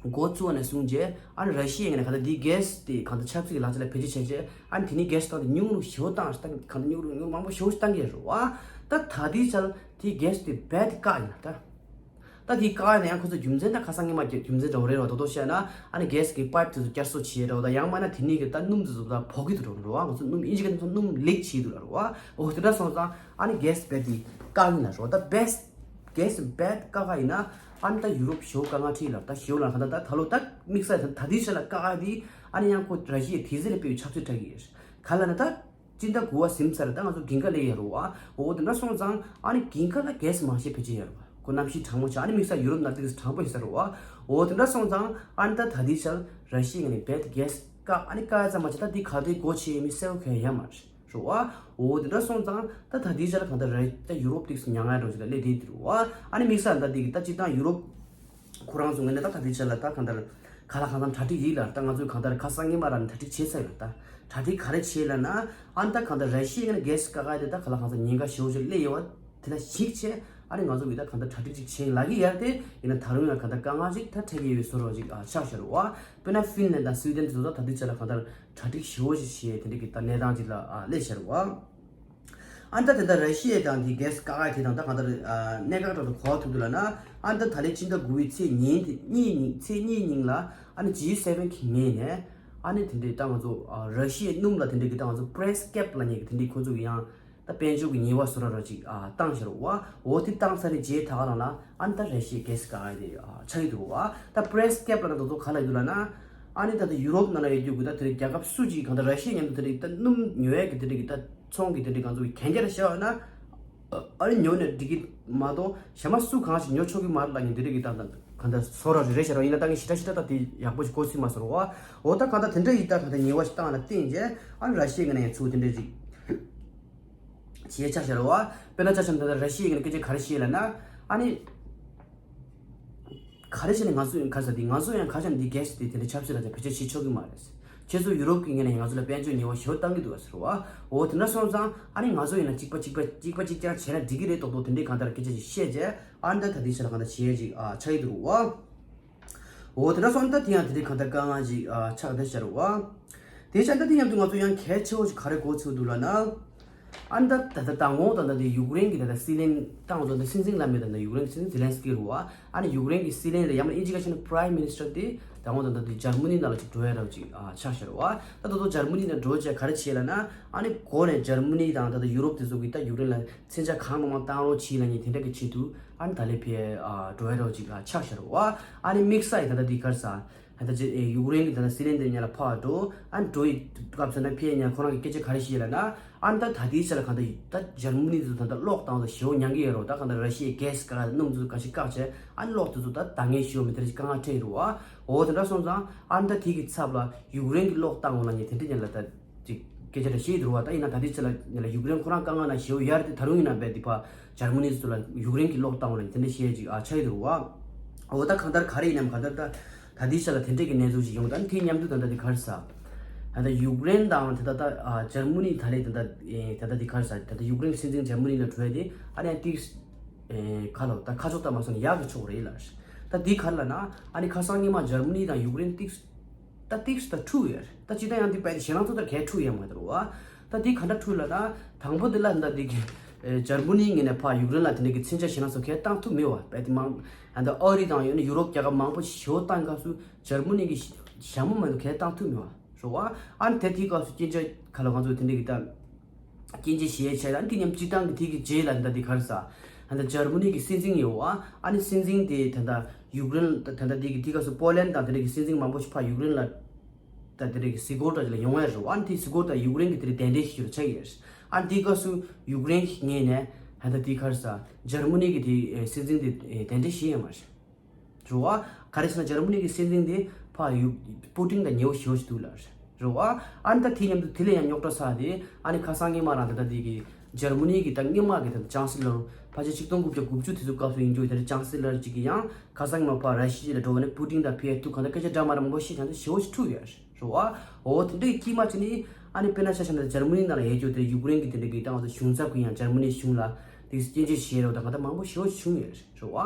འགོ་བཙུགས་ནས་བཟུང་རྗེས་ཨ་ནི་ར་ཤི་ཡའི་ངོས་ནས་གང་ལྟར་འདི་གེ་སི་དེ་གང་ལྟར་ཆབ་སྲིད་ཀྱི་ལག་ཆ་ལ་བེད་སྤྱོད་བྱས་རྗེས་ཨ་ནི་དེ་ནས་གེ་སི་བཏང་དེ་ཉུང་རུ་ཞེ་པོ་བཏང་བཏང་གང་ལྟར་ཉུང་རུ་ཉུང་རུ་མང་པོ་ཞེ་པོ་ཞིག་བཏང་གི་ཡོད་རེད་བ། ད་ད་ལྟའི་ཆར་དེ་གེ་སི་དེ་རྦད་དེ་བཀག་ཡིན་ད། ད་དེ་བཀག་ཡ་ན་ཡང་ཁོ་ཚོ་རྒྱུ་མཚན་ད་ཁ་སང་ཉི་མ་རྒྱུ་མཚན་འདྲ་བོ་རེད་རོ། ཏོག་ཏོག་བཤད་ན་ཨ་ནི་གེ་སི་གི་པའིབ་དེ་ཚོ་བསྐྱར་གསོ་བྱེད་རོ། ད་ཡང་མིན་ན་དེ་ནས་གི་ད་སྣུམ་དེ་ཚོ་ད་བོག་གི་འདུག་རོ། ང་ཚོ་སྣུམ་ཨིན་ཇི་སྐད་ནས་སྣུམ་ལིག་བྱེད་འདུག་ལ་རོ། འོ་དེ་འདྲ་སོང་ཙང་ཨ་ནི་གེ་སི་བེད་དེ་བཀག་ཡིན་ལ་རོ། ད་བེད་གེ་སི་བེད་བཀག་ག་ཡིན་ན་ཨ་ནི་ད་ཡུ་རོབ་ཞེ་པོ་དཀའ་ངལ་འཕྲད་ལ། ད་ཞེ་པོ་ལ་ག་ད་ད་ད་ལོ་ད་དམིགས་བསལ་ད་ད་དེའི་ཆ་ལ་བཀག་ཡ་དེ་ཨ་ནི་ཡང་ཁོ་ར་ཤི་ཡའི་དེ་ཟེར་ལ་དཔེ་ཆབ་སྲིད་དྲག་གི་ཡོད་ག་ལ་ན་ད། སྤྱི་ཟླ་དགུ་པ་ཟིན་ཚར། ད་ང་ཚོ་དགུན་ཁ་སླེབས་ཡོད་རེད་བ། འོ་དེ་འདྲ་སོང་ཙང་ཨ་ནི་དགུན་ཁ་ལ་གེ་སི་མང་ཤས་བེད་སྤྱོད་ཡོད་རེད་བ། ཁོ་གནམ་གཤིས་གྲང་མོ་ཆགས། ཨ་ནི་དམིགས་བསལ་ཡུ་རོབ་ནང་དེ་གྲང་པོ་ཡིན་ས་རེད་བ། འོ་དེ་འདྲ་སོང་ཙང་ཨ་ནི་ད་ད་ལྟའི་ཆར་ར་ཤི་ཡའི་ངོས་ནས་བེད་གེ་སི་བཀག་ཨ་ནི་བཀག་ཡ་ཙམ་མ་ཟད་ད་དེ་ག་དུས་སྒོ་ཕྱེ་ཡས་མིན་གསལ་པོ་གང་ཡང་ཡོད་མ་རེད་བ། འོ་དེ་འདྲ་སོང་ཙང་ད་ད་ལྟའི་ཆར་གང་ལྟར་ར་ད་ཡུ་རོབ་དེ་ག་ཉམ་ང་འགྲོ་ཞིག་ལ་སླེབས་བསྡད་འདུག་རེད་བ། ཨ་ནི་དམིགས་བསལ་ད་དེ་གི་ད་སྤྱིར་བཏང་ཡུ་རོབ་ཁོ་རང་ཚོ་ངོས་ནས་ད་ད་ལྟའི་ཆར་ལ་ད་གང་ལྟར་ག་ལ་གང་འཚམ་གྲ་སྒྲིག་ཡིན་ལ། ད་ང་ཚོས་གང་ལྟར་ཁ་སང་ཉི་མ་ར་ནས་གྲ་སྒྲིག་བྱས་ཚར་ཡོད་ལ། ད་གྲ་སྒྲིག་ག་རེ་བྱས་ལ་ན་ཨ་ནི་ད་གང་ལྟར་ར་ཤི་ཡའི་ངོས་ནས་གེ་སི་བཀག་ག་དེ་ད་ག་ལ་གང་འཚམ་ཉེན་ཁ་ཞེ་པོ་ཅིག་སླེབས་ཡོད་བ། དེ་ལ་གཞིགས་བྱས་ཨ་ནི་ང་ཚོ་གི་ད་གང་ལྟར་གྲ་སྒྲིག་ཅིག་བྱས་ལབ་ཀྱི་ཡོད་རེད་དེ། ཡིན་ན་ད་རུང་ཡང་གང་ལྟར་དཀའ་ངལ་ཅིག་ད་འཕྲད་ཀྱི་ཡོད་བཟོ་འདྲ་ཅིག་ཨ་ཆགས་བཞག་རེད་བ། དཔེར་ན་ཧྥིན་ལན་དང་སུའི་ཌེན་དེ་ཚོ་ད་ད་ལྟའི་ཆར་ལ་གང་ལྟར་གྲ་སྒྲིག་ཞེ་པོ་ཅིག་བྱས་དེ་འདྲ་གི་ད་གནས་སྟངས་ཅིག་ལ་ཨ་སླེབས་བཞག་རེད་བ། ཨ་ནི་ད་དེ་ལྟར་ར་ཤི་ཡ་དང་དེ་གེ་སི་བཀག་ཡ་དེ་དང་ད་གང་ལྟར་ཨ་གནད་འགག་འདྲ་པོ་ག་པར་ཐུག་འདུག་ལབ་ན། ཨ་ནི་ད་ད་ལན་སྤྱི་ཟླ་དགུ་པའི་ཚེས་ཉིན་དེ་གཉིས་ཉིན་ཚེས་གཉིས་ཉིན་ལ་ཨ་ནི་ཇི་སེ་ཝེན་གི་ངོས་ནས་ཨ་ནི་དེ་འདྲའི་ད་ང་ཚོ་ཨ་ར་ཤི་ཡའི་སྣུམ་ལ་དེ་འདྲའི་གི་ད་ང་ཚོ་པི་རའིས་ཀེབ་ལབ་མཁན་གི་དེ་འདྲའི་ཁོ་ཚོ་གི་ཡང་ད་དཔལ་འབྱོར་གི་ཉེས་པ་བཟོ་འདྲ་འདྲ་ཅིག་ཨ་བཏང་བཞག་རེད་བ། འོ་དེ་བཏང་ཚར་ནས་རྗེས་ད་ག་རང་ལ་ཨ་ནི་ད་ར་ཤི་ཡའི་གེ་སི་བཀག་ཡ་དེ་ཨ་ཆགས་ཀྱི་འདུག་བ། ད་པི་རའིས་ཀེབ་ལབ་ན་ད་དུང་ག་ལབ་ཀྱི་འདུག་ལབ་ན། ཨ་ནི་ད་ལྟ་ཡུ་རོབ་ནང་ལ་ཡོད་རྒྱུ་གི་ད་དེ་རིང་རྒྱལ་ཁབ་སུ་གཅིག་གང་ལྟར་ར་ཤི་ཡ་མཉམ་དུ་དེ་རིང་ད་སྣུམ་ཉོ་ཡས་ཀྱི་དེ་རིང་གི་ད་ཚོང་གི་དེ་རིང་གང་ཚོ་གན་རྒྱ་རེ་བཞག་ཡོད་ན། ཨ་ནི་ཉོ་ནས་འགྲིག་གི་མ་གཏོགས་གཞན་མ་སུ་གང་ཞིག་ཉོ་ཆོག་གི་མ་རེད་ལབ་མཁན་དེ་རིང་གི་ད་ད་གང་ལྟར་བཟོ་འདྲ་རེད་ཤག་ར། ཡིན་ན་ད་ངས་ཞེ་དྲག་ཞེ་དྲག་ད་དེ་ཡག་པོ་ཞིག་གོ་ཚོད་མ་སོང་ར་བ། འོ་ད་གང་ལྟར་དེ་འདྲ་ཡི་ད་གང་ལྟར་ཉེས་པ་ཞིག་བཏང་ལ་བརྟེན་རྗེས་ཨ་ནི་ར་ཤི་ཡའི་ངོས་ནས་ཡང་ཚུར་དེ་འདྲ་ཞིག་བྱས་ཆགས་ཤག་ར་བ། དཔེར་ན་ཆ་བཞག་ན་ད་ལྟ་ར་ཤི་ཡའི་ངོས་ནས་སྐད་ཆ་ག་རེ་བཤད་ལབ་ན། ཨ་ནི། ག་རེ་བྱས་ནས་ང་ཚོ་ཡང་ག་རེ་ཟེར་དེ་ང་ཚོ་ཡང་ག་ཞིག་འདི་གེ་སི་དེ་དེ་འདྲ་ཆབ་སྲིད་ལ་ད་བེད་སྤྱོད་བྱེད་ཆོག་གི་མ་རེད། ཁྱེད་ཚོ་ཡུ་རོབ་ཀྱི་ངོས་ནས་ང་ཚོ་ལ་དཔལ་འབྱོར་ཉེས་པ་ཞེ་པོ་བཏང་གི་འདུག་ཟེར་བ། འོ་དེ་འདྲ་སོང་ཙང་ཨ་ནི་ང་ཚོ་ཡིན་ན་གཅིག་པ་གཅིག་པ་གཅིག་པ་གཅིག་རྐྱང་བྱས་ན་འགྲིག་གི་རེད་མདོག་མདོག་དེ་འདྲའི་གང་ལྟར་སྐད་ཆ་ཞིག་བཤད་རྗེས་ཨ་ནི་ད་ད་ལྟའི་ཆ་ལ་གང་ལྟར་བྱེད་ཡས་ཅིག་ཨ་ཆགས་ཀྱི་འདུག་བ། འོ་དེ་འདྲ་སོང་ཙང་ད་དེ་ཡང་དེ་འདྲའི་གང་ལྟར་དཀའ་ངལ་ཅིག་ཨ་ཆགས་བསྡད་ཤག་ར་བ། དེ་བྱས་ད་དེ་མཉམ་དུ་ང་ཚོ་ཡང་གལ་ཆེ་བོ་ཞིག་ག་རེ་གོ་ཚོད་འདུག་ལབ་ན། ཨ་ནི་ད་ད་ད་དང་པོ་ད་ད་དེ་ཡུཀ་རེན་གྱི་ད་ད་སྲིད་བློན་ཏང་ཙོ་ད་སྲིད་འཛིན་ལབ་མེད་ད་ད་ཡུཀ་རེན་སྲིད་འཛིན་ཛེ་ལན་སི་ཀི་རུ་བ། ཨ་ནི་ཡུཀ་རེན་གྱི་སྲིད་བློན་རེད་ཡང་ན་ཨིན་ཇི་སྐད་ཆ་ནི་Prime Minister དེ་དང་པོ་ད་ད་དེ་འཇར་མ་ནི་ནང་ལ་ཅིག་འགྲོ་ཡ་ར་ཅིག་ཨ་ཆགས་ཤག་ར་བ། ད་ད་དུང་འཇར་མ་ནི་ནང་འགྲོ་བྱས་ག་རེ་བྱས་ལབ་ན། ཨ་ནི་འགོ་ནས་འཇར་མ་ནི་དང་ད་ད་ཡུ་རོབ་དེ་ཚོ་གིས་ད་ཡུཀ་རེན་ལ་མཚོན་ཆ་གང་མང་མང་བཏང་རོགས་བྱེད་ལབ་མཁན་དེ་འདྲ་གི་ཆེད་དུ་ཨ་ནི་ད་ལན་ཕར་ཨ་འགྲོ་ཡ་ར་ཅིག་ཨ་ཆགས་ཤག་ར་བ། ཨ་ནི་དམིགས་བསལ་ཡིན་ད་ད་དེ་ག་རེ་ཟེར། ད་ལྟ་ཅི་ཨེ་ཡུཀ་རེན་གྱི་ད་ལྟ་སྲིད་བློན་དེ་ཉལ་ལ་ཕར་འགྲོ། ཨ་ནི་འགྲོ་ཡི་སྐབས་སུ་ན་ཕར་ཉལ་ཁོ་རང་གི་སྐད་ཆ་ག་རེ་བཤད་ལབ་ན། ཨ་ནི་ད་ད་ལྟའི་ཆ་ལ་གང་ལྟར་ད་འཇར་མ་ནི་ཚོ་ད་ལྟ་གློག་བཏང་ཚོ་ཞེ་པོ་མྱང་གི་ཡོད་རེད། ད་གང་ལྟར་ར་ཤི་ཡའི་གེ་སི་ག་སྣུམ་ཚོ་ག་ཞིག་བཀག་བྱས་ཨ་ནི་གློག་དེ་ཚོ་ད་འདང་ངེས་ཞེ་པོ་མེད་དེ་ར་ཞིག་དཀའ་ངལ་འཕྲད་ཡོད་རེད་བ། འོ་དེ་འདྲ་སོང་ཙང་ཨ་ནི་ད་དེ་གི་ཚབ་ལ་ཡུཀ་རེན་གྱི་གློག་བཏང་འོང་ལབ་མཁན་དེ་འདྲ་ཉལ་ལ་ད་ཅིག་སྐད་ཆ་རེ་བཤད་ཡོད་རེད་བ། ད་ཡིན་ན་ད་ལྟའི་ཆ་ལ་ཉལ་ལ་ཡུཀ་རེན་ཁོ་རང་དཀའ་ངལ་ནང་ཞེ་པོ་ཡོད་རེད་དེ། ད་རུང་ཡིན་ན་བས་དེ་ཕར་འཇར་མ་ནི་ཚོ་ལ་ཡུཀ་རེན་གྱི་གློག་བཏང་འོང་ལབ་མཁན་དེ་འདྲ་བཤད་ཅིག་ཨ་ཆགས་ཡོད་རེད་བ། འོ་ད་གང་ལྟར་ག་རེ་ཡིན་ནམ་གང་ལྟར་ད། ད་ལྟའི་ཆ་ལ་དེ་འདྲས་ཀྱི་གནས་ཚུལ་ཞིག་ཡོང་། ད་ནི་དེའི་མཉམ་དུ་ད་ལྟ་དེ་ག་རེ་ཟ། ད་ལྟ་ཡུཀ་རེན་དང་ད་ལྟ་ད་ཨ་འཇར་མ་ནི་ད་ལས་ད་ལྟ་ཨེ་ད་ལྟ་དེ་ག་རེ་ཟ། ད་ལྟ་ཡུཀ་རེན་སྲིད་འཛིན་འཇར་མ་ནི་ལ་འགྲོ་ཡ་དེ་ཨ་ནི་ཏིག་ཨེ་ག་ལོ་ད་ཁ་ཕྱོགས་ལྟ་མ་སོང་ན་ཡག་གི་ཕྱོགས་རེད་ལ། ད་དེ་ག་རེ་ལབ་ན་ཨ་ནི་ཁ་སང་ཉི་མ་འཇར་མ་ནི་དང་ཡུཀ་རེན་ཏིག་ད་ཏིག་ད་འཁྲུག་ཡོད་རེད། ད་ཅི་ད་ཡང་དེ་པའི་ཞེ་ལང་ཚོ་ལྟར་གས་འཁྲུག་ཡོད་མ་རེད་བ། ད་དེ་ག་འདྲ་འཁྲུག་ལབ་ན་དང་པོ་དེ་ལ་ད་དེ་གི་ཨེ་འཇར་མ་ནི་ངོས་ནས་ཕར་ཡུཀ་རེན་ལ་དེ་འདྲ་གི་མཚོན་ཆ་ཞེ་ལང་ཚོ་གས་བཏང་ཐུབ་མེད་བ། པའི་དེ་མང་ད་ཨ་རི་དང་ཡང་ན་ཡུ་རོབ་རྒྱལ་ཁབ་མང་པོ་ཞེ་པོ་བཏང་སྐབས་སུ། འཇར་མ་ནི་གི་ཞྭ་མོ་མ་གཏོགས་གས་བཏང་ཐུབ་མེད་བ་རེད་བ། ཨ་ནི་དེ་དེའི་སྐབས་སུ་སྐྱོན་ཆ་ག་ལ་ང་ཚོ་དེ་འདྲ་གི་ད་སྐྱོན་ཆ་ཞེ་ཆེ་ད་དེ་མཉམ་སྤྱིར་བཏང་གི་དེ་གི་རྗེས་ལ་ད་དེ་ག་རེ་ཟ། ད་འཇར་མ་ནི་གི་སྲིད་འཛིན་ཡོད་བ། ཨ་ནི་སྲིད་འཛིན་དེ་ད་ད་ཡུཀ་རེན་ད་ད་དེ་གི་དེའི་སྐབས་སུ་པོ་ལན་དང་དེ་འདྲ་གི་སྲིད་འཛིན་མང་པོ་ཞིག་ཕར་ཡུཀ་རེན་ལ་ད་དེ་འདྲ་གི་གཟིགས་སྐོར་འདྲ་ཅིག་ལ་ཡོང་ཡ་རེད་བ། ཨ་ནི་དེ་གཟིགས་སྐོར་ད་ཡུཀ་རེན་གི་དེ་འདྲ་གདན་འདྲེན་ཞིག་ཆགས་ཡོད་རེད། ཨ་ནི་དེའི་སྐབས་སུ་ཡུཀ་རེན་གི་ངོས་ནས་ད་ད་དེ་ག་རེ་ཟ། འཇར་མ་ནི་གི་དེ་སྲིད་འཛིན་དེ་གདན་འདྲེན་བྱས་ཡོད་མ་རེད། རེད་བ། ག་རེ་ཟེར་ན་འཇར་མ་ནི་གི་སྲིད་འཛིན་དེ་ཕར་ཡུ་པུ་ཏིན་དང་ཉེ་པོ་ཞེ་པོ་ཞིག་འདུག་ལ། རེད་བ། ཨ་ནི་ད་དེ་མཉམ་དུ་དེ་ལས་ཡང་རྙོག་དྲ་ཟ་སྟེ་ཨ་ནི་ཁ་སང་ཉི་མ་རང་ད་ལྟ་དེ་གི་འཇར་མ་ནི་གི་ད་སྔོན་མ་གི་ད་ལྟ་ཅང་སི་ལར་ཕལ་ཆེར་ཆིག་སྟོང་དགུ་བརྒྱ་དགུ་བཅུ་དེ་ཚོ་སྐབས་སུ་ཡིན་རྒྱུ་དེ་ལ་ཅང་སི་ལར་ཅིག་གི་ཡང་ཁ་སང་ཉི་མ་ཕར་ར་ཤི་ཡ་ལ་འགྲོ་བ་ནི་པུ་ཏིན་དང་ཕེ་ཐུག་གང་ལྟར་སྐད་ཆ་འདྲ་མ་འདྲ་མང་པོ་བཤད་ཀྱང་ད་ཞེ་པོ་ཞིག་འཁྲུག་ཡོད། རེད་བ། འོ་དེ་འདྲའི་དཀྱིལ་མ་ཅིག་ནི་ཨ་ནི་དཔེར་ན་ཆ་བཞག་ན་འཇར་མ་ནི་ནང་ལ་ཡོད་རྒྱུ་དེ་ཡུཀ་རེན་གྱི་དེ་འདྲ་གི་ད་ང་ཚོ་གཞུང་ཚབ་ཀྱི་ཡང་འཇར་མ་ནི་གཞུང་ལ་དེ་སྐྱོན་བརྗོད་བྱས་རོགས་དང་གང་ལྟར་མང་པོ་ཞེ་པོ་བྱུང་ཡོད་རེད་བ།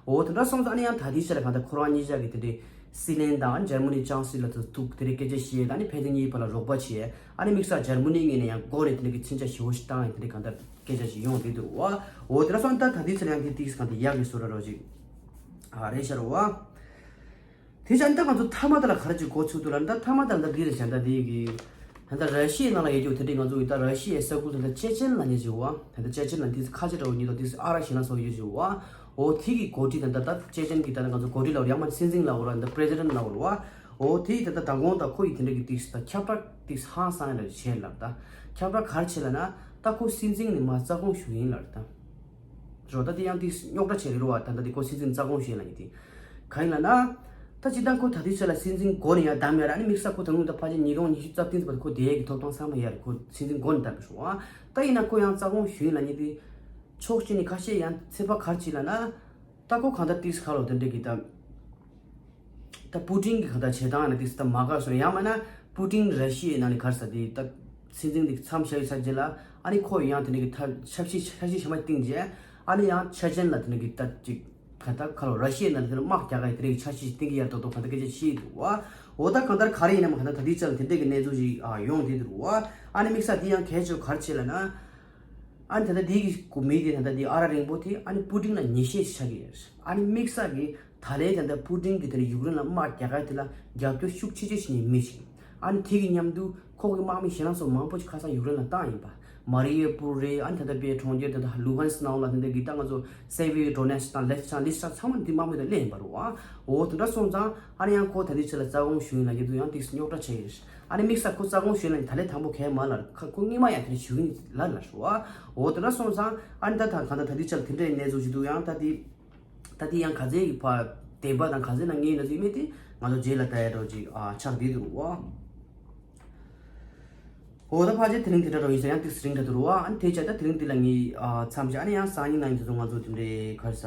འོ་དེ་འདྲ་སོང་ཙང་ཨ་ནི་ཡང་ད་ལྟའི་ཆ་ལ་གང་ལྟར་ཁོ་རང་གཉིས་ཆ་གི་དེ་འདྲའི་སྲིད་བློན་དང་འཇར་མ་ནི་ཅང་སི་ལར་དུ་ཐུག་དེ་འདྲའི་སྐད་ཆ་བཤད་ད་ཨ་ནི་ཕན་ཚུན་གཉིས་བར་ལ་རོགས་པ་བྱས་ཨ་ནི་དམིགས་བསལ་འཇར་མ་ནི་ངོས་ནས་ཡང་མགོ་ནས་དེ་འདྲ་གི་མཚོན་ཆ་ཞེ་པོ་ཞིག་བཏང་ཡང་དེ་འདྲའི་གང་ལྟར་སྐད་ཆ་ཞིག་ཡོང་བསྡད་འདུག་རེད་བ། འོ་དེ་འདྲ་སོང་ད་ད་ལྟའི་ཆ་ལ་ཡང་དེ་ཏིག་གང་ལྟར་ཡག་གི་བཟོ་འདྲ་རོགས་ཅིག་ཨ་རེད་ཤག་རེད་བ། དེ་བྱས་ད་ང་ཚོ་མཐའ་མ་དེ་ལ་ག་རེ་ཅིག་གོ་ཚུགས་འདུག་ལབ་ན། ད་མཐའ་མ་དེ་ལ་ད་འདི་རེད་བྱས། ད་འདི་གི་ད་ལྟ་ར་ཤི་ཡའི་ནང་ལ་ཡོད་རྒྱུ་དེ་འདྲའི་ང་ཚོ་གི་ད་ར་ཤི་ཡའི་ས་ཁུལ་དེ་ད་ཅེ་ཅན་ལབ་མཁན་ཅིག་ཡོད་བ། ད་ལྟ་ཅེ་ཅན་ལབ་དེ་ཁ་ཆེ་འདྲ་བོ་ཉིད་དང་དེ་ཨ་ར་ཞེ་ན་སོགས་ཡོད་ཅིག་ཡོད་བ། འོ་དེ་གི་འགོ་ཁྲིད་ད་ལྟ་ད་ཅེ་ཅན་གི་ད་ལྟ་ང་ཚོ་འགོ་ཁྲིད་ལབ་རེད། ཡང་མ་སྲིད་འཛིན་ལབ་རེད། ད་པྲེ་སི་ཌེན་ལབ་རེད་བ། འོ་དེ་ད་ལྟ་མདང་དགོང་ད་ཁོ་ཡི་དེ་འདྲ་གི་ཏིག་ད་ཁྱབ་བསྒྲགས་ཏིག་ཧང་སང་ཡ་ལ་བྱས་ལབ། ད་ཁྱབ་བསྒྲགས་ག་རེ་བྱས་ལབ་ན། ད་ཁོ་སྲིད་འཛིན་ནས་མར་རྩ་དགོངས་ཞུ་ཡིན་ལབ་རེད་ད། རོ། ད་དེ་ཡང་ཏིག་རྙོག་དྲ་བྱས་རེད་རོ་བ། ད་ད་དེ་ཁོ་སྲིད་འཛིན་རྩ་དགོངས་ཞུ་ཡིན་ལབ་ཡིན་དེ། གང་ཡིན་ལབ་ན། ད་སྤྱིར་བཏང་ཁོ་ད་ལྟའི་ཆ་ལ་སྲིད་འཛིན་འགོ་ནས་ཡར་བདམས་ཡ་ར། ཨ་ནི་དམིགས་བསལ་ཁོ་ད་དུང་ད་ཕལ་ཆེར་ཉིས་སྟོང་ཉི་ཤུ་རྩ་བདུན་ཙམ་པ་ཁོ་བསྡད་ཡ་གི་ཐོབ་ཐང་ཚང་མ་ཡོད་རེད། ཁོ་སྲིད་འཛིན་འགོ་ནས་བདམས་པ་རེད་བ། ད་ཡིན་ན་ཁོ་ཡང་རྩ་དགོངས་ཞུ་ཡིན་ལབ་ཡིན་དེ། ཕྱོགས་གཅིག་ནས་ཁ་ཤས་ཡང་ཚོད་དཔག་ག་རེ་བྱས་ལབ་ན། ད་ཁོ་གང་ལྟར་ཏིག་ཁ་ལོ་དེ་འདྲ་གི་ད། ད་པུ་ཏིན་གྱི་ག་ད་བྱེད་སྟངས་ལ་ཏིག་ཙམ་མ་དགའ་སོང་། ཡང་མིན་ན་པུ་ཏིན་ར་ཤི་ཡའི་ནང་ནས་ག་རེ་ཟེར་དེ་ད་སྲིད་འཛིན་དེ་མཚམས་བཞག་ཡོད་ས་རྗེས་ལ། ཨ་ནི་ཁོ་ཡང་དེ་འདྲ་གི་ད་ཆབ་སྲིད་ཆབ་སྲིད་ཞན་པ་བཏིང་རྗེས། ཨ་ནི་ཡང་ཆ་ཅན་ལ་དེ་འདྲ་གི་ད་ཅིག་ག་ད་ཁ་ལོ་ར་ཤི་ཡའི་ནང་ནས་དེ་འདྲ་དམག་རྒྱག་ག་ཡི་དེ་འདྲ་གི་ཆབ་སྲིད་བཏིང་གི་ཡ་ད་དོ་ག་ད་སྐད་ཆ་བཤད་འདུག་བ། འོ་ད་གང་ལྟར་ག་རེ་ཡིན་ནའང་ག་ད་ད་ལྟའི་ཆ་ལ་དེ་འདྲ་གི་གནས་ཚུལ་ཞིག་ཨ་ཡོང་བསྡད་འདུག་བ། ཨ་ནི་དམིགས་བསལ་དེ་ཡང་གལ་ཆེ་བ་ག་རེ་བྱས་ལབ་ན། ཨ་ནི་ད་ལྟ་འདི་གི་གོ་མི་དེ་ད་ལྟ་འདི་ཨ་ར་རིང་པོ་དེ་ཨ་ནི་པུ་ཏིན་ལ་ཉེས་ཤས་ཤིག་ཆགས་ཀྱི་ཡོད་རེད། ཨ་ནི་དམིགས་བསལ་གྱི་ད་ལན་ད་ལྟ་པུ་ཏིན་གྱི་དེ་ནི་ཡུཀ་རེན་ལ་དམག་རྒྱག་ག་དེ་ལ་རྒྱབ་སྐྱོར་ཤུགས་ཆེ་ཆེ་བྱེད་མཁན་མི་ཞིག་ཨ་ནི་དེ་གི་མཉམ་དུ་ཁོ་གི་དམག་མི་ཞེ་དྲག་སོགས་མང་པོ་ཞིག་ཁ་སང་ཡུཀ་རེན་ལ་བཏང་ཡིན་པ། མ་རི་ཡུ་པོལ་རེད། ཨ་ནི་ད་ལྟ་པའི་གྲོང་ཁྱེར་དེ་ད་ལུ་ཧན་སི་ནང་ལ་དེ་འདྲ་གི་ད་ང་ཚོ་སེ་བི་ཌོ་ནེ་སི་དང་ལེ་སི་ཅན་ལེ་སི་ཅན་ཚང་མ་འདི་དམག་མི་དང་སླེབས་ཡིན་པ་རེད་བ། འོ་དེ་འདྲ་སོང་ཙང་ཨ་ནི་ཡང་ཁོ་ད་ལྟའི་ཆ་ལ་རྩ་དགོངས་ཞུ་ཡིན་ལབ་ཀྱི་འདུག་ཡང་ཏིག་རྙོག་དྲ་བྱས་ཡོད་རེད། ཨ་ནི་དམིགས་བསལ་ཁོ་རྩ་དགོངས་ཞུས་ན་ད་ལན་དང་པོ་གས་མ་ལ་ཁ་ཁོ་སྔོན་མ་ཡང་དེ་འདྲ་ཞུ་གི་ལ་ལ་ཞུ་བ། འོ་དེ་འདྲ་སོང་ཙང་ཨ་ནི་ད་ད་གང་ལྟར་ད་ལྟའི་ཆར་དེ་འདྲའི་གནས་ཚུལ་ཞིག་འདུག་ཡང་ད་དེ་ད་དེ་ཡང་ག་ཚད་ཀྱི་ཕ་བདེན་པ་དང་ག་ཚད་ན་ངེས་ན་ཚོད་མེད་དེ་ང་ཚོ་རྗེས་ལ་ལྟ་ཡ་འདྲ་ཅིག་ཨ་ཆགས་བསྡད་འདུག་བ། འོ་ད་ཕལ་ཆེར་དེ་རིང་དེ་འདྲ་འདྲ་ཡིན་ས། ཡང་ཏིག་རིང་འདྲ་འདུག་བ། ཨ་ནི་དེ་བྱས་ད་དེ་རིང་འདི་ལ་ངས་ཨ་མཚམས་བཞག་ཨ་ནི་ཡང་སང་ཉིན་གནངས་ཉིན་དེ་ཚོ་ང་ཚོ་དེ་འདྲའི་ག་རེ་ཟ་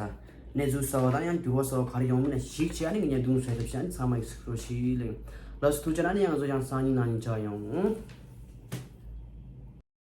གནས་ཚུལ་གསར་བ་དང་ཡང་འགྱུར་བ་གསར་བ་ག་རེ་ཡོང་མིན་ལ་གཞིགས་བྱས་ཨ་ནི་ངས་ཉན་དུང་ཟེར་ཐབས་བྱས་ཨ་ནི་ཚང་མ་ཡིས་གཟིགས་རོགས་ཞེས་ལེ། ལགས་སོ་ཐུགས་རྗེ་གནང་། ཨ་ནི་ཡང་ང་ཚོ་ཡང་སང་ཉིན་གནངས་ཉིན་མཇལ་ཡོང་།